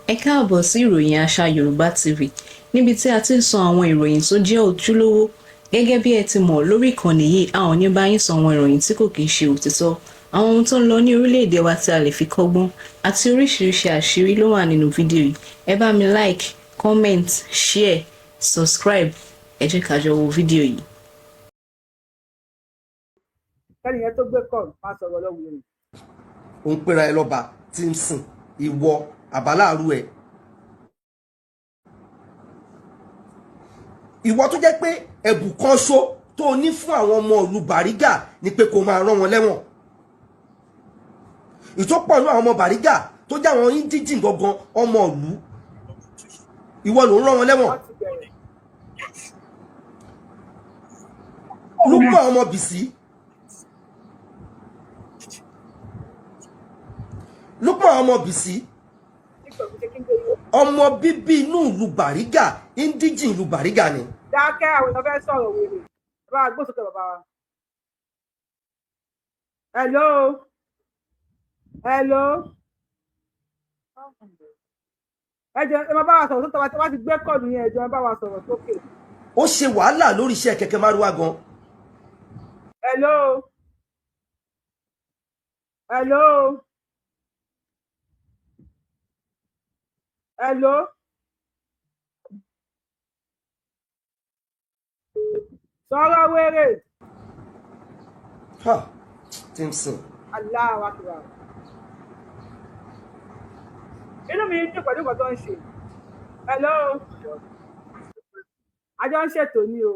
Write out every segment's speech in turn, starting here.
Ẹ káàbọ̀ sí ìròyìn àṣà Yorùbá TV, níbi tí a ti ń sọ àwọn ìròyìn tó jẹ́ ojúlówó. Gẹ́gẹ́ bí ẹ ti mọ̀, lórí ìkànnì yìí, a ò ní bá yín sọ àwọn ìròyìn tí kò kìí ṣe òtítọ́, àwọn ohun tó ń lọ ní orílẹ̀-èdè wa tí a lè fi kọ́gbọ́n, àti oríṣiríṣi àṣírí ló wà nínú fídíò yìí. Ẹ bá mi like, comment, share, subscribe. Ẹ jẹ́ ká jọ wo fídíò yìí. Kẹ́ni yẹn tó gbé kọ́ máa sọ̀rọ̀ lọ́wọ́ rẹ̀. Òun pera ẹ lọ́ba tí ń sìn ìwọ àbáláàrú ẹ, ìwọ tó jẹ́ pé ẹ̀bùn kan ṣo tó o ní fún àwọn ọmọ ìlú Bàrígà ni pé kó máa rán wọn lẹ́wọ̀n. Ìtọ́pọ̀ ní àwọn ọmọ Bàrígà tó jẹ́ àwọn indigene gangan ọmọ ìlú, ìwọ ló ń rán wọn lẹ́wọ̀n. Wọ́n ti bẹ̀rẹ̀. Lúpọ̀ ọmọ Bìsí, Lúpọ̀ ọmọ Bìsí, TikTok ṣe kí n gbé yín. Ọmọ bíbí inú ìlú Bàrígà, indigene ìlú Bàrígà ni. Dákẹ́, àwọn èèyàn fẹ́ sọ̀rọ̀ wèrè. Bàbá wa gbósókè, bàbá wa. Hello, hello. Ẹ jẹ́ ẹ máa bá wa sọ̀rọ̀ tó tọ́ bá ti gbé kọ́ọ̀lù yẹn. Ẹ jọ̀ọ́, ẹ bá wa sọ̀rọ̀ sókè. Ó ṣe wàhálà lórí iṣẹ́ kẹ̀kẹ́ márúwá gan. Hello, hello, hello. Sọ̀rọ̀ wèrè. Ha, Timson. Allahu Akbar. Inú mi dùn pẹ̀lú nǹkan tó ń ṣe. Hello, àjọ ń ṣètò ní o.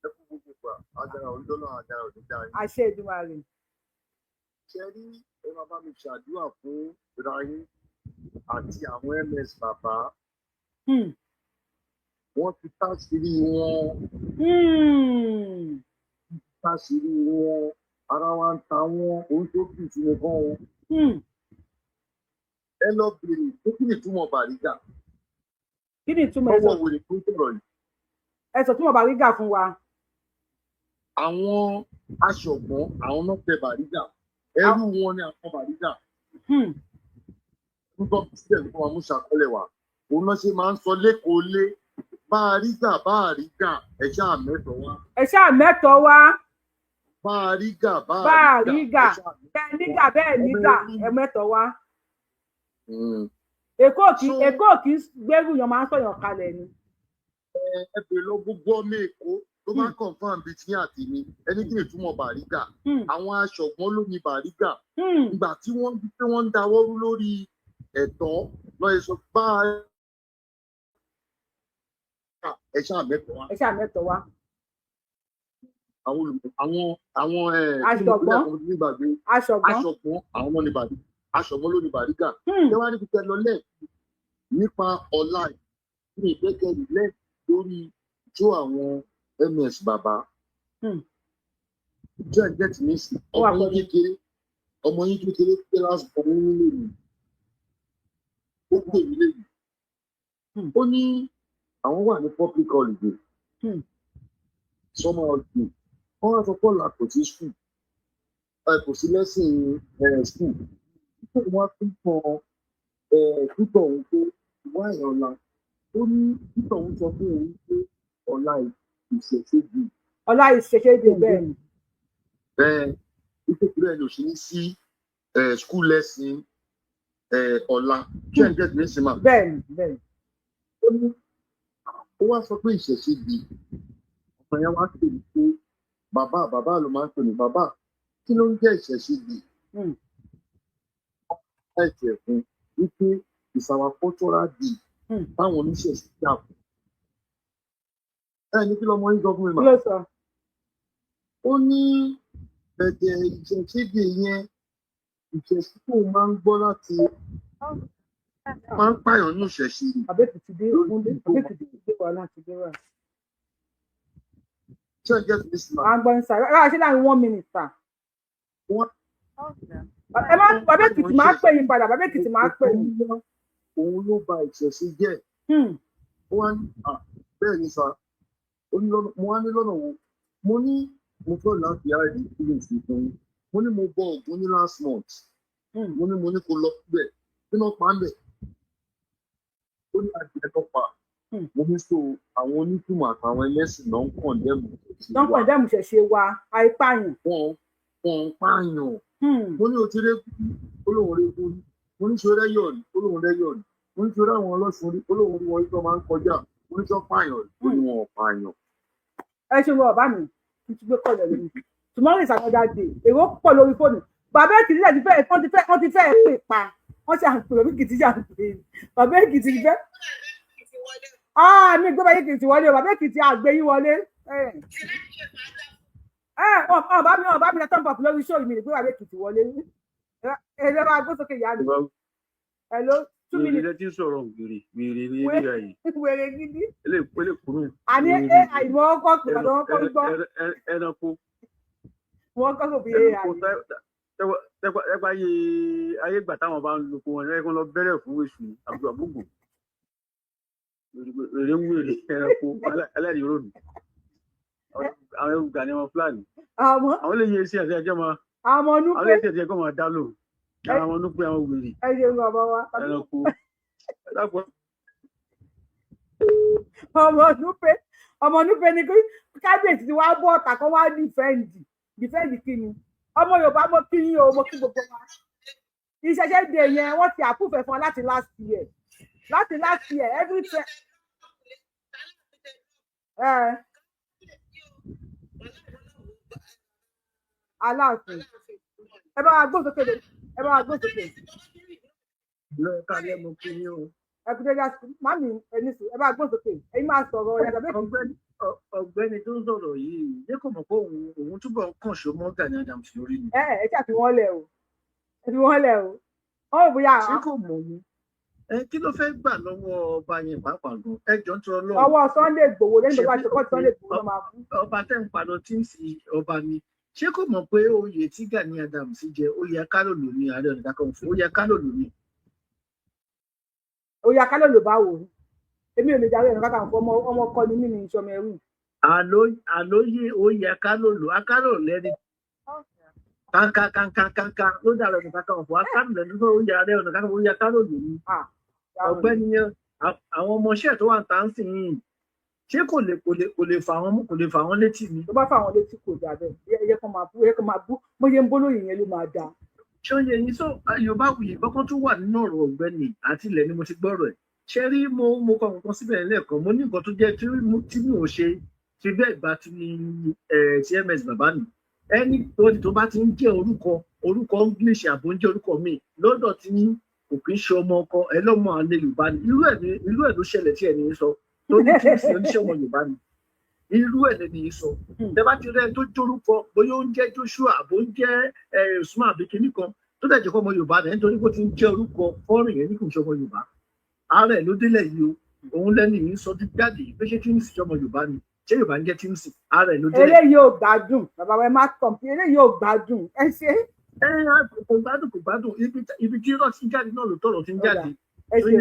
Ẹ kú gbogbo ìgbà, agbára onídọ́là, agbára onídà yín. Àṣẹ Èdùmàrè. Ṣe rí, ẹ máa bá mi ṣàdúrà fún ra yín àti àwọn ms bàbá. Wọ́n ti táṣìírí wọn. Táṣìírí wọn, ara wa ń ta wọn, ohun tó kù sí wọn gan o. Ẹ lọ bèrè pé kí ni ìtumọ̀ Bàrígà. Kí ni ìtumọ̀ ẹ sọ? Lọ́wọ́ wèrè tó ń sọ̀rọ̀ yìí. Ẹ sọ túmọ̀ Bàrígà fún wa. Àwọn aṣọ̀gbọ́n, àwọn náà tẹ Bàrígà, ẹrú wọn ni àwọn Bàrígà. Ń gbọ́ sílẹ̀ ló máa mú ṣàkọlẹ̀ wá, òun náà ṣe máa ń sọ lẹ́kọ̀ọ́ lé bá a rí gà, bá a rí gà, ẹ ṣáà mẹ́tọ̀ọ́ wá. Ẹ ṣáà mẹ́tọ̀ọ́ wá. Bá a rí gà, bá bá a a rí rí gà, gà, ẹ ṣáà bẹ́ẹ̀ nígà, bẹ́ẹ̀ nígà, ẹ mẹ́tọ̀ọ́ wá. Èkó kì Èkó kì í gbẹ́rù yàn, máa ń sọ̀yàn kalẹ̀ ni. Ẹ bèrè lọ gbogbo ọmọ Èkó tó bá confirm bíi tí àti mi ẹni kí ni ìtumọ̀ Bàrígà. Àwọn aṣọ̀gbọ́n ló ní Bàrígà. Ìgbà tí wọ́n di pé wọ́n ń dáwọ́rú lórí ẹ̀tọ́ lọ́yẹ̀ sọ bá a gà, ẹ ṣáà mẹ́tọ̀ọ́ wá. Ẹ ṣáà mẹ́tọ̀ọ́ wá. Àwọn olùmọ̀, àwọn ẹ Aṣọ̀gbọ́n. Nígbàgbé Aṣọ̀gbọ́n. Aṣọ̀gbọ́n, àwọn ọmọ ní Bàrígà, aṣọ̀gbọ́n ló ní Bàrígà. Ṣé wàá níbi tẹ lọ lẹ́ẹ̀ nípa ọ̀la ní ìgbẹ́kẹ̀lé lẹ́ẹ̀ lórí jó àwọn ms bàbá? Jẹ́ ẹ̀ get me sí Ó wà ọmọ yín pẹ̀lú. kékeré, ọmọ yín kékeré pé last born nílé mi, ó pè mí lẹ́yìn. Ó ní àwọn wà ní public holiday, summer holiday. Wọ́n wá sọ pé ọ̀la kò sí school, ẹ kò sí lẹ́sìn ẹ school. Wọ́n á tún kan ẹ pítọ̀ òun pé wá ẹ̀ ọ̀la. Ó ní pítọ̀ òun sọ fún òun pé ọ̀la ìṣẹ̀ṣe di. Ọlá ìṣẹ̀ṣẹ̀ dè, bẹ́ẹ̀ ni. Ẹ ìpèkúrẹ́ ẹ̀ ló ṣe ní sí ẹ school lesson ẹ ọ̀la. Kí ẹ̀ ń get me sí ma? Bẹ́ẹ̀ ni, bẹ́ẹ̀ ni. Ó ní ó wá sọ pé ìṣẹ̀ṣe di. Ọmọ yẹn wá pè mí pé bàbá, bàbá ló máa ń pè mí, bàbá, kí ló ń jẹ́ ìṣẹ̀ṣe di? Ẹ̀jẹ̀ fún wípé it's our cultural day táwọn oníṣẹ̀ṣe jà fún. Ẹ ní kí lọmọ yín sọ fún mi Kí mà? ló sọ? Ó ní ẹ̀jẹ̀ ìṣẹ̀ṣe yẹn, ìṣẹ̀ṣe tó máa ń gbọ́ láti máa ń pààyàn ní ìṣẹ̀ṣe ni. Bàbá Èkìtì dé, Bàbá Èkìtì dé, wàhálà ti dé wà. Ṣé ẹ get this ma? À ń gbọ́ ní sáré rárá ṣé láàrin one minute sir. Wọ́n Ẹ má, Bàbá Èkìtì máa pè yín padà, Bàbá Èkìtì máa pè yín. Òun ló ba ìṣẹ̀ṣe jẹ́. Ó wá ní à bẹ́ẹ̀ ni sà. Ó ní lọ́nà, mo wá ní lọ́nà wo? Mo ní mo fẹ́ láti hide feelings fún yín. Mo ní mo bọ Ògún ní last month. Mo ní kó lọ síbẹ̀ kí ló pa á bẹ̀. Ó ní adìẹ tó pa. Mo ní so àwọn onítùmọ̀ àtàwọn ẹlẹ́sìn náà ń condemn ìṣẹ̀ṣe Tó ń wa. condemn ìṣẹ̀ṣe wa, àìpààyàn. Wọn ń pààyàn. Mo ní o ti régún rí? Ó lóun régún rí. Mo ní ṣe rẹ́yọ̀ rí? Ó lóun rẹ́yọ̀ rí. Mo ní ṣe ráwọn ọlọ́sùn rí? Ó lóun rí wọn rí tó máa ń kọjá. Mo ní sọ pààyàn rí? Ó ní wọn ò pààyàn. Ẹ ṣe wọ bàbá mi kí n tún gbé kọlẹ̀ lórí. Tomorrow is another day. Èrò pọ̀ lórí fóònù. Bàbá Èkìtì ti fẹ́, wọ́n ti fẹ́ pè pa. Wọ́n ṣe àpè bàbá Èkìtì, ṣe àpè bàbá Èkìtì ti fẹ́. Ah, mi gbé bàbá Èkìtì wọlé o. Bàbá Èkìtì, àgbẹ̀ yín wọlé. Ẹ ẹ ọ bá mi, ọ bá mi lọ tán pọ̀ lórí show mi, gbé bàbá Èkìtì wọlé. Ẹ lọ́ máa gbé sókè, ìyá mi. Hello, 2 Wèrè minutes. lẹ ti ń sọ̀rọ̀, wèrè wèrè ní ilé ayé. Wèrè gidi. Elékùnú. Àní àìmọ̀ ọkọ̀ pè bàbá wọn kọ́ gbọ́. Ẹranko. Wọn kọ́ kò fi Ẹranko. AI. Tẹ́pẹ́ ayé ayé gbà táwọn bá ń lo kó wọn ẹ kó lọ bẹ̀rẹ̀ fún èṣù àbúrò àbúgbò. Wèrè ń wèrè, ẹranko ẹlẹ́rìí ròdù. Àwọn ewu gà ní wọn Fúlàní. Àwọn Àwọn lè yẹ iṣẹ́ àti ẹjọ́ máa àwọn àwọn núpé lè ṣe ẹjọ́ máa dá lò. Àwọn núpé, àwọn wèrè. Ẹ ṣeun, bàbá wa. Ẹranko. Ẹ dákun. Ọmọ núpé, ọmọ núpé ni kí kábíyèsí ti wá bọ́ ọ̀tà kan wá defend. Defend kí ni? Ọmọ Yorùbá, mo kí yín o, mo kí gbogbo wa. Ìṣẹ̀ṣẹ̀ dè yẹn, wọ́n ti approve fún wa láti last year, láti last year every time. Aláàfin, ẹ bá wa gbóhùn sókè, ẹ bá wa gbóhùn sókè. Lọ́ọ̀ká lẹ́mu kí ni o. Ẹ kú dédé àsìkò, màmí, ẹni sùn, ẹ bá wa gbóhùn sókè, ẹ̀yin máa sọ̀rọ̀ ẹ̀ tàbí. Ọ̀gbẹ́ni tó ń sọ̀rọ̀ yìí, ṣé kò mọ̀ pé òun túbọ̀ ń kàn ṣó mọ́ Gani Adams lórí ni? Ẹ ẹ ṣáà fi wọ́n lẹ̀ o, ẹ fi wọ́n lẹ̀ o, wọ́n ò bóyá. Ṣé kò mọ̀ ni? Ẹ kí ló fẹ́ gbà lọ́wọ́ ọba yẹn pàápàá gan? Ẹ jọ ń tọrọ lọ́wọ́. Ọwọ́ Sunday Igboho, lẹ́yìn tó bá ṣe kọ́ Sunday Igboho ló máa fún. Ọba tẹ́ ń padà tí ń fi ọba ni. Ṣé kò mọ̀ pé oyè tí Gani Adams jẹ, oyè akálòlò ni? Ààrẹ Ọ̀nà Kakanfò, oyè akálòlò ni. Oyè akálòlò bá wò ó, èmi ò lè darí Ọ̀nà Kakanfò. Ọmọ ọkọ ni mí ní ìṣọmọ ẹrú. Àlóyè oyè akálòlò, akálòlò lẹ́ni kánká kánká kánká ló dàrọ Ọ̀nà Kakanfò, akálòlò lẹ́ni tó oyè Ààrẹ Ọ̀nà Kakanfò, oyè akálòlò ni. Ọ̀gbẹ́ni yẹn, àwọn ọmọọṣẹ́ tó wà ń tà ń sìn yìí, ṣé kò lè fà wọ́n, kò lè fà wọ́n létí ni? Tó bá fà wọ́n létí, kò dà bẹ́ẹ̀. Ẹ yẹ kó máa bú, ẹ yẹ kó máa bú, bóyá ń bó lóyìn yẹn ló máa dáa. Ṣé ó yẹ yín sọ? Yorùbá wuyì kọ́kọ́ tún wà nínú ọ̀rọ̀ ọ̀gbẹ́ni àti ilẹ̀ ni mo ti gbọ́rọ̀ ẹ̀. Ṣé rí, mo kọ nǹkan síbẹ̀ lẹ́ẹ̀kan, mo ní nǹkan tó jẹ́ tí mi ò ṣe fi bẹ́ẹ̀ gba ti ti ms bàbá mi. Anybody tó bá ti ń jẹ́ orúkọ English àbò ń jẹ́ orúkọ mi lọ́dọ̀ tí kò kí ń ṣe ọmọ ọkọ ẹ, lọ́mọ àlè Yorùbá ni. Irú ẹ̀ ló ṣẹlẹ̀ tí ẹni sọ tó ní kí n sì oníṣẹ́ ọmọ Yorùbá ni. Irú ẹ̀ lẹ́ni yìí sọ. Tẹ bá ti rẹ́ tó jórúkọ, bóyá ó ń jẹ́ Joshua àbó ń jẹ́ Usman àbí kinní kan, tó dẹ̀ jẹ́ kó ọmọ Yorùbá rẹ̀, nítorí kó ti ń jẹ́ orúkọ fọ́rìn yẹn ní kò ń ṣe ọmọ Yorùbá. Ara ẹ̀ ló délẹ̀ yìí o. Òun lẹ́ni yìí sọ jáde pé ṣé tí ń sì ọmọ Yorùbá ni? Ṣé Yorùbá ń jẹ́ tí ń sì? Ara ẹ̀ ló délẹ̀. Eléyìí ò gbádùn, bàbá wa, ẹ má kàn pé eléyìí ò gbádùn, ẹ ṣe. Ẹ kò gbádùn, kò gbádùn. Ibi tí irọ́ ti ń jáde náà ló tọ̀rọ̀ ti ń jáde. Ẹ ṣe.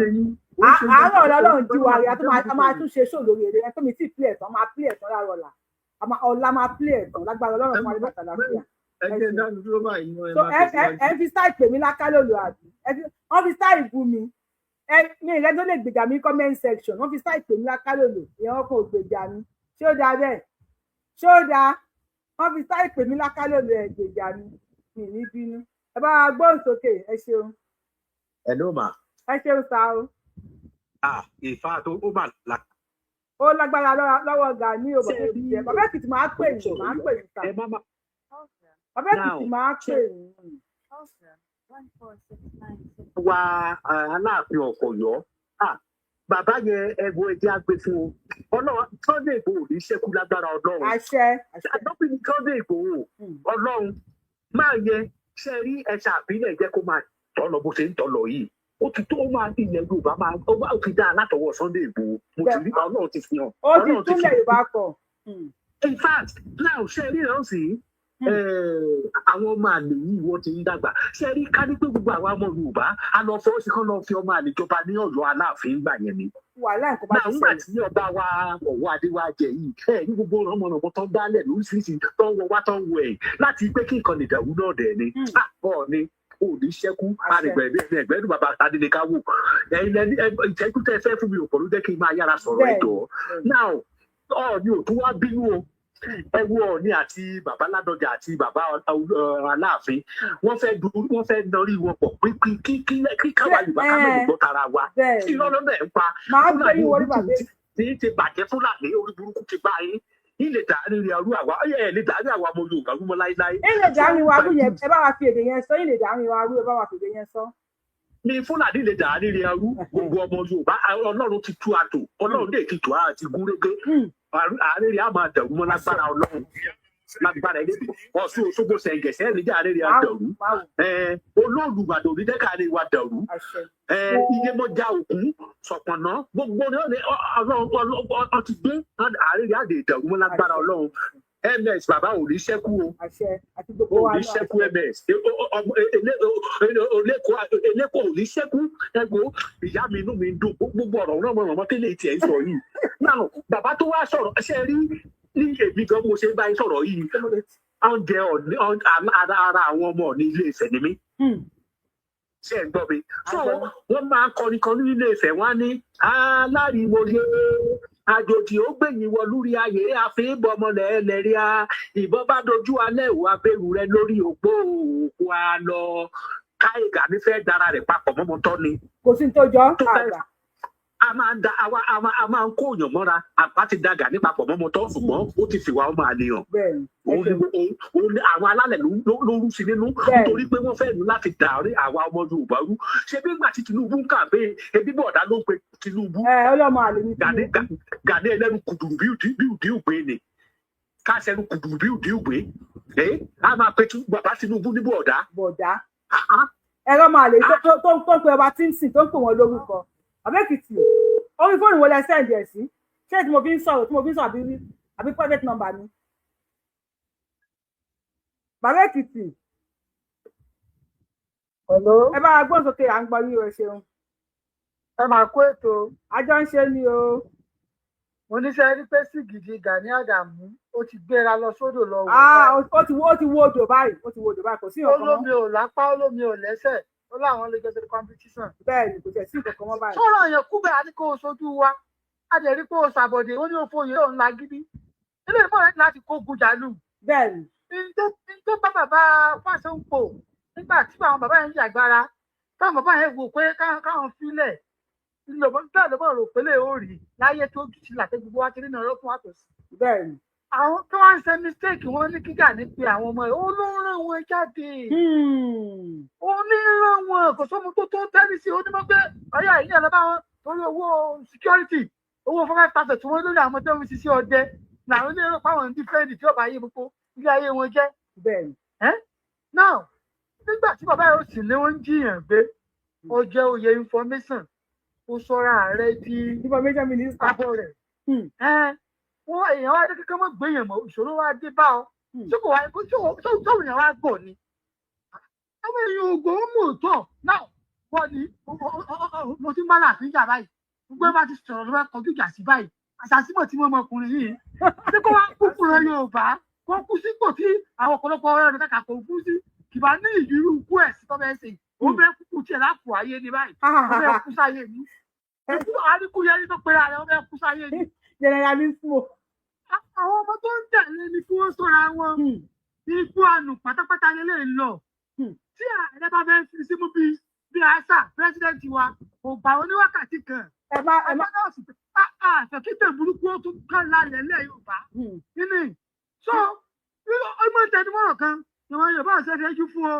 Àárọ̀ ọ̀la Ọlọ́run jí wa rí, a máa tún ṣe show lórí eré ẹ tó mi tí play ẹ̀tàn, máa play ẹ̀tàn láàárọ̀ ọ̀la, ọ̀la máa play ẹ̀tàn lágbára Ọlọ́run fún alẹ́ àlàáfíà. Ẹ jẹ́ dánu dúró báyìí náà, ẹ So máa ẹ tẹ̀síwájú. Ẹ fi style pè mí lákàlòlò àbí wọ́n fi style bú mi? Ẹ mi ìrẹ́ tó lè gbèjà mi comment section, wọ́n fi style pè mí lákàlòlò, ìyẹn wọn kò gbèjà mi. Ṣé ó dáa bẹ́ẹ̀? Ṣé ó dáa? Wọ́n fi style pè mí lákàlòlò, ẹ gbèjà mi, mi ní bínú. Ẹ bá wa gbóhùn sókè, ẹ ṣeun. Hello ma. Ẹ ṣeun sá o. Ah, ìfà tó ó mà la. Ó lágbára lọ́wọ́ Gani o. Bàbá Èkìtì, ẹ bàbá Èkìtì, máa pè yín, máa pè yín sá. Ẹ má má. Bàbá Èkìtì, máa pè yín. Wa Aláàfin Ọ̀yọ́, ah bàbá yẹn, ẹ̀wọ̀ ẹ̀jẹ̀ àgbẹ̀ fún o. Ọlọ́run, Sunday Igboho ní sẹ́kù lágbára Ọlọ́run. Àṣẹ, àṣẹ. Àdọ́bí ni Sunday Igboho. Ọlọ́run máa yẹ ṣe rí ẹ̀ṣà àbílẹ̀ jẹ́ kó máa tọ́ lọ bó ṣe ń tọ́ lọ yìí. Ó ti tó máa ilẹ̀ Yorùbá máa ó ti dáa látọwọ́ Sunday Igboho. Mo ti rí Ọlọ́run ti fi hàn. Ó ti Ọlọ́run ti fi túnlẹ̀ hàn. Yorùbá kọ. In fact now, ṣe rí ìrántí àwọn ọmọ àlè yìí, wọ́n ti ń dàgbà. Ṣe rí ká ní pé gbogbo àwa ọmọ Yorùbá a lọ fọwọ́ sí kán lọ fi ọmọ àlè jọba ní Ọ̀yọ́ Aláàfin gbà yẹn ni. Wàhálà nǹkan bá Náà ti ńgbà ṣẹlẹ̀. tí ọba wa Ọ̀wọ́ Adéwájẹ yìí, ẹ ní gbogbo ọmọ tó ń dálẹ̀ lóríṣiríṣi tó ń wọ wá, tó ń wọ ẹ̀ láti pé kí nǹkan lè dàrú náà dẹ̀ ni. Bọ́ọ̀ ni. Ò ní ṣẹ́kú. Àrègbè ẹgbẹ́ ẹ̀dùn bàbá Tadélékáwò. Ẹ̀yin lẹni ìṣẹ́jú tẹ́ fẹ́ fún mi ò pọ̀, ló jẹ́ kí n máa yára sọ̀rọ̀. Ẹ̀dọ̀ now, Ọọ̀ni ò tún wá bínú o. Ẹ wo Ọọ̀ni àti bàbá Ládọjà àti bàbá Aláàfin, wọ́n fẹ́ nọrí wọn pọ̀ pé kí káwa Yorùbá ká lè gbọ́ tara wa. Kí lọ́lọ́ bẹ́ẹ̀ ń pa Fúlàní tí ti bàjẹ́? Fúlàní orí burúkú ti bá yín ilé dàrí rẹ̀ arú àwa ẹ̀ lè dàrí àwa ọmọ Yorùbá rúmọ láíláí. Ilé dàrí wa rú yẹn, ẹ bá wa fi èdè yẹn sọ. Ilé dàrí wa rú, ẹ bá wa fi èdè yẹn sọ. Ní Fúlàní lè dàrí rẹ̀ arú gbogbo ọmọ Yorùbá. Ọlọ́run ti tú àtò, Ọlọ́run lè ti tù á àti gúnrégé. Àárín rẹ̀ á máa dàrú mọ́ lágbára Ọlọ́run, lágbára ẹni Ọ̀ṣun Òṣogbo ṣẹ̀ǹgẹ̀ṣẹ̀ níjà. Àárín rẹ̀ á dàrú. Olóòlùbàdàn onídẹ́kàárín wa dàrú. Iyemọja òkun sọ̀pọ̀nà gbogbo ọlọ́run ti gbé àárín rẹ̀ á lè dàrú mọ́ lágbára Ọlọ́run. Ms bàbá ò ní ṣẹ́kù o, ò ní ṣẹ́kù. Ms eléko ò ní ṣẹ́kù. Ẹgbẹ́ ìyá mi, inú mi ń dùn. Gbogbo ọ̀rọ̀ náà mọ̀ tẹ́lẹ̀ tiẹ̀ ń sọ yìí náà. Bàbá tó wá sọ̀rọ̀ ṣe rí ní èmi gan, mo ṣe bá yín sọ̀rọ̀ yìí, oúnjẹ ara àwọn ọmọ ní Ilé Ifẹ̀ ni mí. Ṣé ẹ gbọ́ mi? So wọ́n máa ń kọrin kan ní Ilé Ifẹ̀, wọ́n á ní aláriwo yé àjòjì ó gbẹ̀yìn wọ lórí ayé àfihàn ẹlẹ́rìí ìbọn bá dojú alẹ́ ò abẹ́rù rẹ lórí òpó òkú àlọ́ káyìgà nífẹ̀ẹ́ dára rẹ̀ papọ̀ mọ́mọ́ tọ́ ni. Kò sí ní tó jọ àgbà. A máa ń da àwa a máa ń kó òyàn mọ́ra. Àpá ti da Gani papọ̀ mọ́mọ́ tọ́, ṣùgbọ́n ó ti fìwà ọmọ àlèyàn. Òun ni àwọn alálẹ̀ ló rú sí nínú, nítorí pé wọ́n fẹ́ nu láti dàrí àwa ọmọ Yorùbá rú. Ṣé bí ìgbà tí Tinubu ń kà pé ebi bọ̀dá ló ń pe Tinubu. Ẹ ọlọ́mọ àlè ní Tinubu. Gani ẹlẹ́nu kùdùrù bí òdì ògbé ni káṣẹ́nu kùdùrù bí òdì ògbé ẹ á máa pe bàbá Tinubu ní bọ̀dá. Bọ̀dá ẹ̀rọ máa lè tó ń pe ọba tí ń sìn, tó ń pè wọ́n lórúkọ. Àbẹ́kìtì, orí fóònù wo lẹ send ẹ̀ sí? Ṣé tí mo fi ń sọ̀rọ̀ àbí private number mi? Bàbá Èkìtì. Hello. Ẹ bá wa gbóhùn sókè, à ń gbọ́ yín o, ṣeun. Ẹ máa kó ètò. Àjọ ń ṣe ni o. Mo níṣẹ́ rí pé sìgìdì Gani Àdàmú ó ti gbéra lọ sódò lọ wò. Ah, ó ti wó odò báyìí, ó ti wó odò báyìí, kò sí ó nǹkan mọ́. Lómi ò lápá, ó lómi ò lẹ́sẹ̀, ó láwọn lè jọ ṣe competition. Bẹ́ẹ̀ ni, kò tẹ̀ sí nǹkan kan mọ́ báyìí. Sọ̀rọ̀ yẹn kú bẹ́ẹ̀, á ní kó o sojú wa, á dẹ̀ rí pé o ṣàbọ̀dé, ó ní o fòye òun lágídí ilé ìfọ̀ rẹ̀ láti kógun jàlù. Bẹ́ẹ̀ ni. Ní tó bá bàbá Fáṣọ̀ǹpò nígbà tí àwọn bàbá yẹn ń jàgbára, táwọn bàbá yẹn wò pé káwọn filẹ̀ bẹ́ẹ̀ ló bọ̀ rò pé lè ó rí láyé tó ti là pé gbogbo wa ti rí nàró fún àtòsí. Bẹ́ẹ̀ ni. Àwọn tó wá ń ṣe mistake, wọn ní kí Gani pe àwọn ọmọ ẹ̀, ó ló ń rán wọn jáde. Ó ní rán wọn, kò sóhun tó tẹ́lẹ̀ sí, ó ní mọ́ pé ọyá ìyá ẹ̀ lọ bá wọn torí owó security, owó 5,000 tí wọ́n lórí àwọn tó ń ṣiṣẹ́ ọdẹ làwọn ilé ẹ̀rọ pàwọn ń defend tí ọba ayé gbogbo ilé ayé wọn jẹ́. Bẹ́ẹ̀ ni. Now, nígbà tí bàbá yóò sì lé wọn ń jiyàn gbé, ó jẹ́ oyè information, ó sọra rẹ̀ di information minister. Abọ́ rẹ̀ wọ́n èèyàn wá dé kíkọ́ mọ́ gbéyàn mọ́, ìṣòro wá dé bá ọ tí kò wá kó tó èèyàn wá gbọ̀ ni àwọn èèyàn ògbó ń mú òótọ́ náà wọ́n ní mo ti ń bá láàfin jà báyìí, gbogbo ẹ bá ti sọ̀rọ̀ ló bá kọjú ìjà sí báyìí. Àṣàṣìmọ̀ tí wọ́n ọmọkùnrin yìí ṣé kó wá kúkú rẹ Yorùbá kó kú sípò tí àwọn ọ̀pọ̀lọpọ̀ ọ̀rẹ́ rẹ̀ kàkà kò kú sí kìbá ní ìdírú ikú ẹ̀ sí tọ́bẹ̀ ẹ̀sìn, ó fẹ́ kúkú tiẹ̀ lápò ayé ni báyìí, ó fẹ́ kú sáyé ni. Ikú àríkúyẹrí tó pera rẹ̀, ó fẹ́ kú sáyé ni. Generalissimo. Àwọn ọmọ tó ń tẹ̀lé ni kí wọ́n sọ́ra wọn. Ikú àánú pátápátá lélẹ̀ lọ tí ààrẹ bá fẹ́ fi símú bí àṣà president wa kò gbà wọn ní wákàtí kan. Ẹ má ẹ má. Àfẹ́kítẹ̀ burúkú ó tún kán lálẹ́ lẹ́ Yorùbá nínú so ọmọ ìtẹnumọ́rọ̀ kan, ìran Yorùbá ò ṣe fẹ́ jú fún o.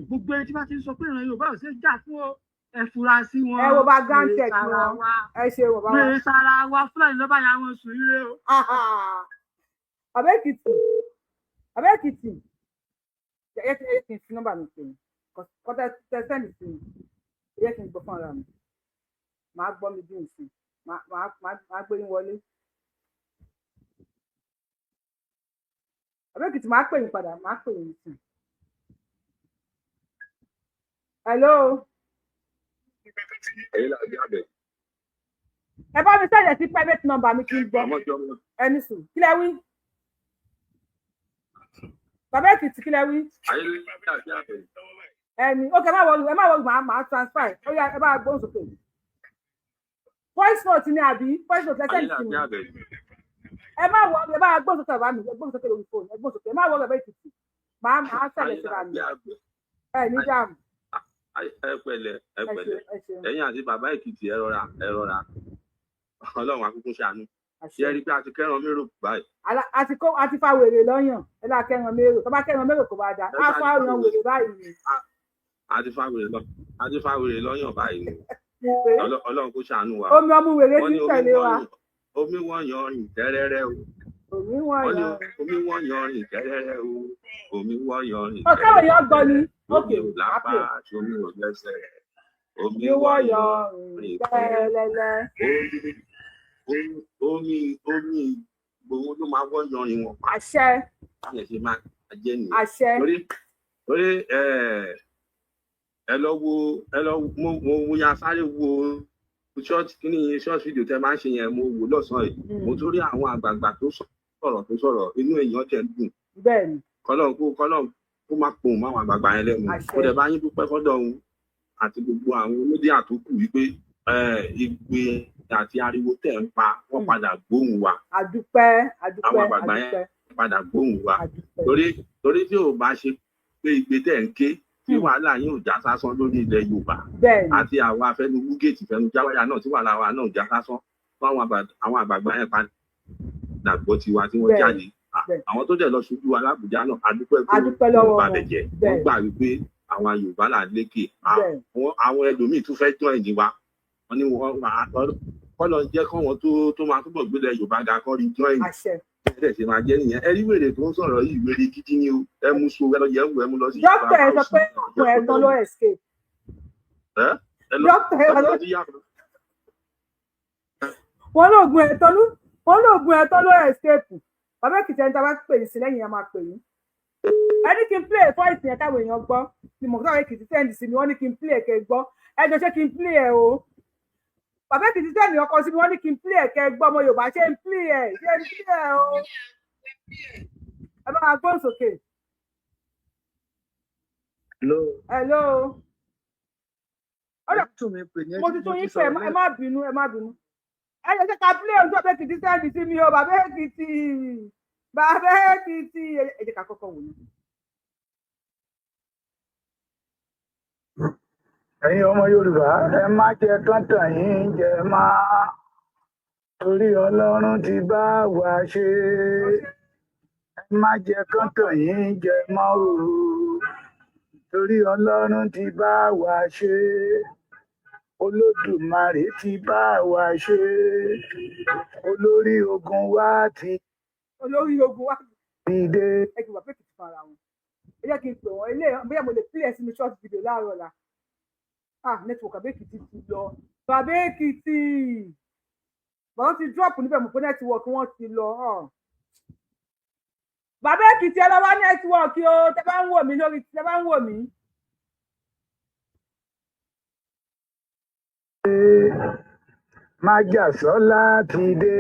Gbogbo ẹni tí bá ti ń sọ pé ìran Yorùbá ò ṣe jà fún o, ẹ fura sí wọn. Ẹ wo bá grand tech wọn, ẹ ṣe wọ bá wa. Wọ́n sára wa, Fúlàní ló bá ya wọn sùn ire o. Bàbá Èkìtì, Bàbá Èkìtì, ẹ kí n fi nọ́mbà mi pè mí kọ́ tẹ send sí mi, ẹ kí n gbọ́ fún ara mi, màá gbọ́ mi bí nsìn, màá gbé yín wọlé. Bàbá Èkìtì, màá pè yín padà, màá pè yín sí. Hello. Ẹ̀yin là ń abẹ. Ẹ bá mi send ẹ̀ sí private number mi kí n gbọ́. Ẹni sùn, kí lẹ wí? Bàbá Èkìtì, kí lẹ wí? Ayé là ń abẹ. Ẹni, ok, ẹ má worry, ẹ má worry, màá transfer ẹ. Ó yá, ẹ bá gbóhùn sókè. Voice note ni àbí voice note lẹ́sẹ̀ sí mi? Ẹ má worry, ẹ bá gbóhùn sókè. Bàbá mi, ẹ gbóhùn sókè lórí fóònù, ẹ gbóhùn sókè. Ẹ má worry, bàbá Èkìtì, màá sẹ̀lẹ̀ síra mi. Ẹ ní dààmú. Ẹ pẹ̀lẹ́, ẹ pẹ̀lẹ́. Ẹ̀yin àti bàbá Èkìtì, ẹ rọra, ẹ rọra. Ọlọ́run akúkú ṣàánú. Ṣé ẹ rí i pé a ti kẹ́ran mérò báyìí? Àti kó àti fa wèrè lọ́yàn. Ẹ lá kẹ́ran mérò, tó bá kẹ́ran mérò kò bá dà á fa ọyàn wèrè báyìí ni. A ti fa wèrè lọ́yàn báyìí ni. Ọlọ́run kó ṣàánú wa. Omi ọmú wèrè ti tẹ̀lé wa. Omi wọ́n yan rìn tẹ́rẹ́rẹ́ o. Omi wọ́n yan. Omi wọ́n yan rìn tẹ́rẹ́rẹ́ o. Omi wọ́n yan rìn. Ọ̀kẹ́ òyìn ọgbọ́n ni. Omi ò lápá, omi ò lẹ́sẹ̀. Omi wọ́n yan rìn tẹ́rẹ́rẹ́. Omi Ìgbòho ló máa wọ́ yan rìn wọn pa. Àṣẹ. Báyẹn ṣe máa jẹ́ nìyẹn. Àṣẹ. Torí ẹ lọ wo, ẹ lọ mo ya sáré wo short kíní, short video tẹ máa ń ṣe yẹn. Mo wò lọ́sàn-án yìí, mo tún rí àwọn àgbààgbà tó sọ̀rọ̀, inú èèyàn tẹ̀ ń dùn. Bẹ́ẹ̀ni. Kọ́lọ́n kó má pohùn máwọn àgbààgbà yẹn lẹ́nu. Kó dẹ̀ bá yín dúpẹ́ fọ́dọ̀ òun àti gbogbo àwọn mídíà tó kù wípé igbe àti ariwo tẹ̀ ń pa, wọ́n padà gbóhùn wa. Àdúpẹ́, àdúpẹ́. Àwọn àgbààgbà yẹn padà gbóhùn wa, torí tí ò bá ṣe pé igbe tẹ̀ ń ké, tí wàhálà yín ò já sásán lórí ilẹ̀ Yorùbá, àti àwọn afẹnugú géètì fẹnujáwáyà náà, tí wàhálà wa náà ò já sásán fún àwọn àgbààgbà yẹn padà gbọ́ tiwa tí wọ́n jáde. Àwọn tó dẹ̀ lọ ṣojú wa lábùjá náà, adúpẹ́ pé wọ́n bá bẹ̀ jẹ́, wọ́n gbà wípé àwọn Yorùbá là ń lékè. Àwọn ẹlòmíì tún fẹ́ join ní wa, wọ́n ní wọ́n kọ́ lọ jẹ́ kọ́ wọn tó máa túbọ̀ gbélé Yorùbá ga kọ́ rí join. Ẹ ṣe máa jẹ́ nìyẹn. Ẹ rí wèrè tó ń sọ̀rọ̀ yìí, wèrè gidi ni o. Ẹ mú so, ẹ lọ yẹ wò, ẹ mú lọ sí. Dókítà, ẹ sọ pé ọkùnrin ẹ̀tàn ló escape. Dókítà, ẹ lọ. Wọ́n lóògùn ẹ̀tàn ló escape. Bàbá Èkìtì, ẹni tí a bá pè ní sí lẹ́yìn yẹn máa pè yín. Ẹ ní kí n play voice yẹn káwọn èèyàn gbọ́ ni mọ̀tò Èkìtì send sí mi. Wọ́n ní kí n play kẹ́ gbọ́. Ẹ jọ, ṣé kí n play ẹ o? Bàbá Èkìtì send ọkọ sí mi, wọ́n ní kí n play ẹ kẹ́ gbọ́. Ọmọ Yorùbá, ṣé n play ẹ? Ṣé n play ẹ o? Ẹ bá wa gbóhùn sókè. Hello. Hello. Ẹ tún mi pè ní. Mo ti tún yín pè, ẹ má bínú, ẹ má bínú. Ẹ jẹ́ ṣe ká play ohun tí bàbá Èkìtì send sí mi o. Bàbá Èkìtì, bàbá Èkìtì, ẹ jẹ́ ká kọ́kọ́ wò ní. Ẹ̀yin ọmọ Yorùbá, ẹ má jẹ́ kán tàn yín jẹ mọ́, torí Ọlọ́run ti bá wa ṣe. Ẹ má jẹ́ kán tàn yín jẹ mọ́ o, torí Ọlọ́run ti bá wa ṣe. Olódùmarè ti bá wa ṣe. Olórí ogun wa ti Olórí ogun wa dìde. Ẹ kì í wà pé kìí fara wọn. Ẹ jẹ́ kí n pè wọ́n ilé, bóyá mo lè play ẹ̀ sínú short video láàárọ̀ ọ̀la. Ah, network Bàbá Èkìtì ti lọ. Bàbá Èkìtì, bàbá ti drop níbẹ̀, mọ̀ pé network wọn ti lọ. Bàbá Èkìtì, ẹ lọ wá network o. Tẹ bá ń wò mí lórí, tẹ bá ń wò mí. Májàsọ́lá ti dé.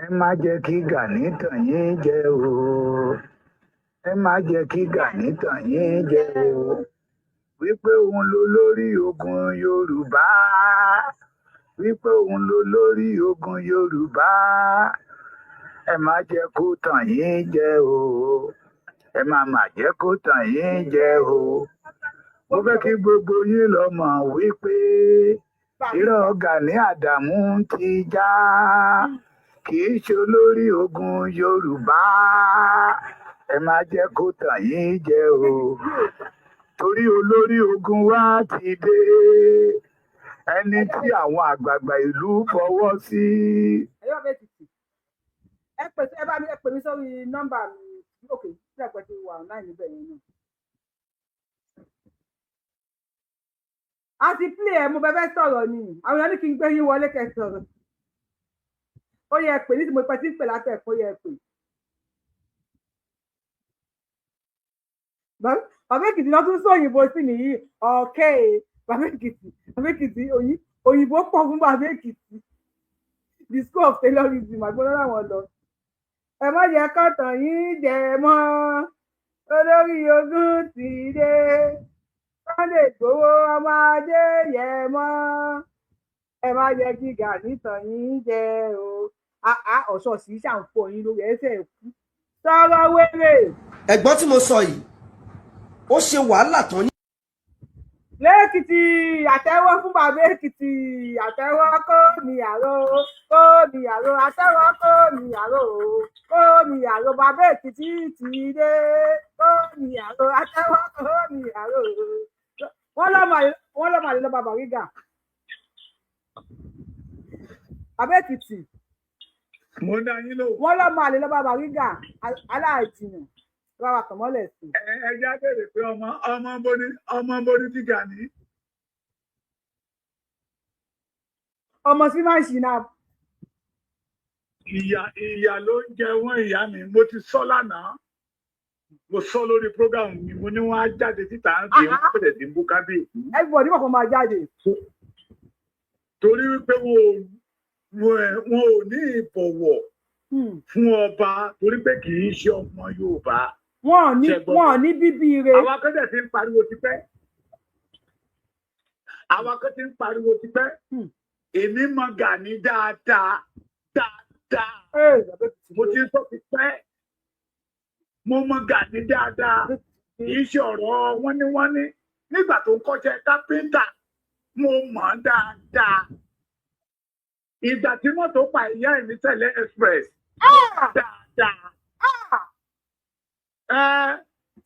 Ẹ má jẹ́ kí Gani tàn yín jẹ o. Ẹ má jẹ́ kí Gani tàn yín jẹ o, wípé òun ló lórí ogun Yorùbá, wípé òun ló lórí ogun Yorùbá. Ẹ má jẹ́ kó tàn yín jẹ o. Ẹ má má jẹ́ kó tàn yín jẹ o. Mo fẹ́ kí gbogbo yín lọ mọ̀ wípé irọ́ Gani Àdàmú ti já. Kì í ṣe olórí ogun Yorùbá. Ẹ má jẹ́ kó tàn yín jẹ o, torí olórí ogun wa ti dé, ẹni tí àwọn àgbààgbà ìlú fọwọ́ sí. Ẹ̀yọ́ Bàbá Èkìtì, ẹ pè, ẹ bá mi, ẹ pè mí sórí nọ́mbà mi. Ok, tí ẹ pẹ́ ti wà online níbẹ̀ yẹn náà. A ti play ẹ, mo fẹ́ fẹ́ sọ̀rọ̀ ni. Àwọn èèyàn ní kí n gbé yín wọlé kẹ́ sọ̀rọ̀. Ó yẹ pè ní tí mo pẹ́ tí ń pè látẹ̀kọ́ yẹ pè. Bàbá Èkìtì náà tún sọ òyìnbó sí nìyí. Ọ̀kẹ́ Bàbá Èkìtì, Bàbá Èkìtì, òyìnbó pọ̀ fún Bàbá Èkìtì. The school of taylorism àgbọ̀dọ̀ làwọn lọ. Ẹ má jẹ́ kọ́tàn yín jẹ mọ́. Olórí ogun ti dé, Sunday Igboho ọmọ Adéyẹmọ, ẹ má jẹ́ kí Gani tàn yín jẹ o. Ọ̀ṣọ́ọ̀ṣì ṣàǹfọ̀ yín lórí ẹsẹ̀ kú sọ̀rọ̀ wéré. Ẹ̀gbọ́n tí mo sọ yìí, ó ṣe wàhálà tán ní. Lẹ́kìtì, àtẹ́wọ́ fún bàbá Èkìtì, àtẹ́wọ́ kó mi àró, kó mi àró, àtẹ́wọ́ kó mi àró, kó mi àró, bàbá Èkìtì ti dé, kó mi àró, àtẹ́wọ́ kó mi àró. Wọ́n lọ́mọ àlè lọ́ba Bàrígà, bàbá Èkìtì. Mo dá yín lò. Wọ́n lọ́mọ àlè lọ́ba Bàrígà, aláàjìnà bàbá kànmọ́lẹ̀ sí. Ẹ já béèrè pé ọmọ boni ti Gani. Ọmọ sí máa ń ṣì náà. Ìyà ló ń jẹ wọ́n, ìyá mi. Mo ti sọ lánàá, mo sọ lórí program mi, mo ní wọ́n á jáde síta ń fi wọ́n bẹ̀rẹ̀ sí bú kábíyèsí. Everybody mọ̀ kó máa jáde. Torí wípé wọn ò ní ìbọ̀wọ̀ fún ọba, torí pé kì í ṣe ọmọ Yorùbá. Wọn ò ní bíbí ire. Àwọn akẹ́kọ̀ọ́ ti ń pariwo tipẹ́. Àwọn akẹ́kọ̀ọ́ ti ń pariwo tipẹ́. Èmi mọ Gani dáadáa dáadáa. Mo ti sọ tipẹ́. Mo mọ Gani dáadáa. Kì í ṣe ọ̀rọ̀ wọ́n ní. Nígbà tó ń kọ́ṣẹ́ kápẹ́ńtà, mo mọ̀ dáadáa. Ìgbà tí mọ́tò pa ìyá ẹ̀ ní Tẹ̀lé Express. Dáadáa.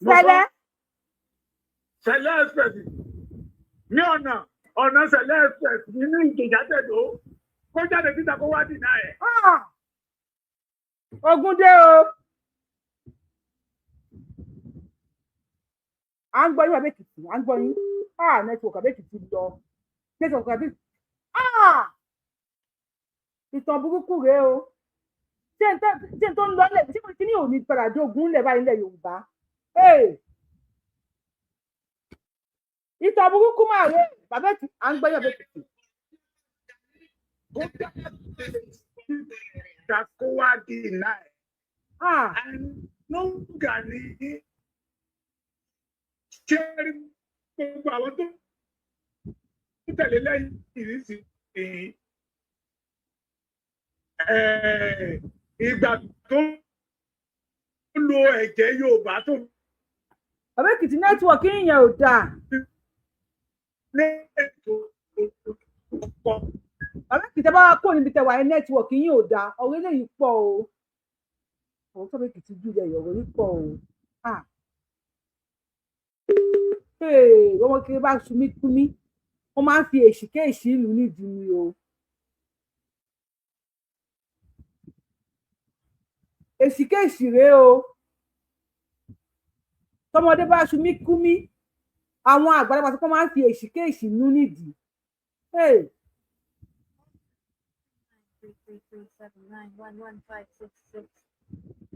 Tẹ̀lé. Tẹ̀lé Express ní ọ̀nà Tẹ̀lé Express nínú Ìjẹ̀ṣà Tẹ̀dó, kó jáde síta kó wá dìnnà ẹ̀. Ogun dé o. À ń gbọ́ yín, Bàbá Èkìtì, à ń gbọ́ yín. Network Bàbá Èkìtì lọ. Network Bàbá Èkìtì. Ìtàn burúkú rèé o. Ṣé n tó ń lọ lẹ̀, ṣé kí ni òní padà dógún lẹ̀ báyìí nílẹ̀ Yorùbá? Ìtàn burúkú máa rèé. Bàbá Èkìtì, à ń gbọ́ yín, Bàbá Èkìtì. Kó wá di iná ẹ̀. Àánú Gani ṣé rí gbogbo àwọn tó ń tẹ̀lé lẹ́yìn ìrísí ìgbà tó ń lo ẹ̀jẹ̀ Yorùbá tó. Bàbá Èkìtì, nẹ́tíwọ̀kì yẹn ò dáa. Bàbá Èkìtì, bá wà kó níbi tẹwàá yẹn, nẹ́tíwọ̀kì yín ò dáa. Ọ̀rọ̀ eléyìí pọ̀ o. Ọ̀rọ̀ tó Bàbá Èkìtì jù lẹ̀, ọ̀rọ̀ yìí pọ̀ o. Ọmọ kiri bá sunmí kúmí, wọ́n máa ń fi èsì kéèsì ìlú nídìí ni o. Èsì kéèsì rèé o. Tọmọdé bá sunmí kúmí, àwọn àgbàlagbà tó kọ́ máa ń fi èsì kéèsì nú nídìí.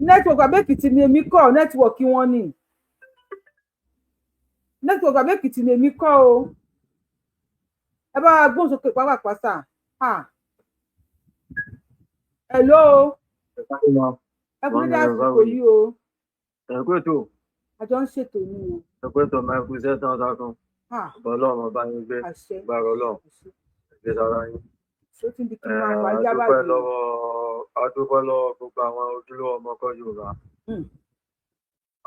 Nẹ́tíwọ̀kì Bàbá Èkìtì ni èmi kọ́, nẹ́tíwọ̀kì wọn ni. Nẹ́tíwọ̀kì Bàbá Èkìtì ni èmi kọ́ o. Ẹ bá wa gbóhùn sókè pápápá sà. Hello. Ẹ kú nígbà àsìkò yìí o. Ẹ kú ètò. A jọ ń ṣètò ní o. Ẹ kú ètò, máa kú iṣẹ́ tán sákan. Ọba Ọlọ́run ọba yín gbé. Gbàrọ̀ Ọlọ́run. Ẹgbẹ́ sára yín. Ṣé tí ń di kí n máa wá yá báyìí? A dúpẹ́ lọ́wọ́ gbogbo àwọn ojúlówó ọmọ ọkọ Yorùbá.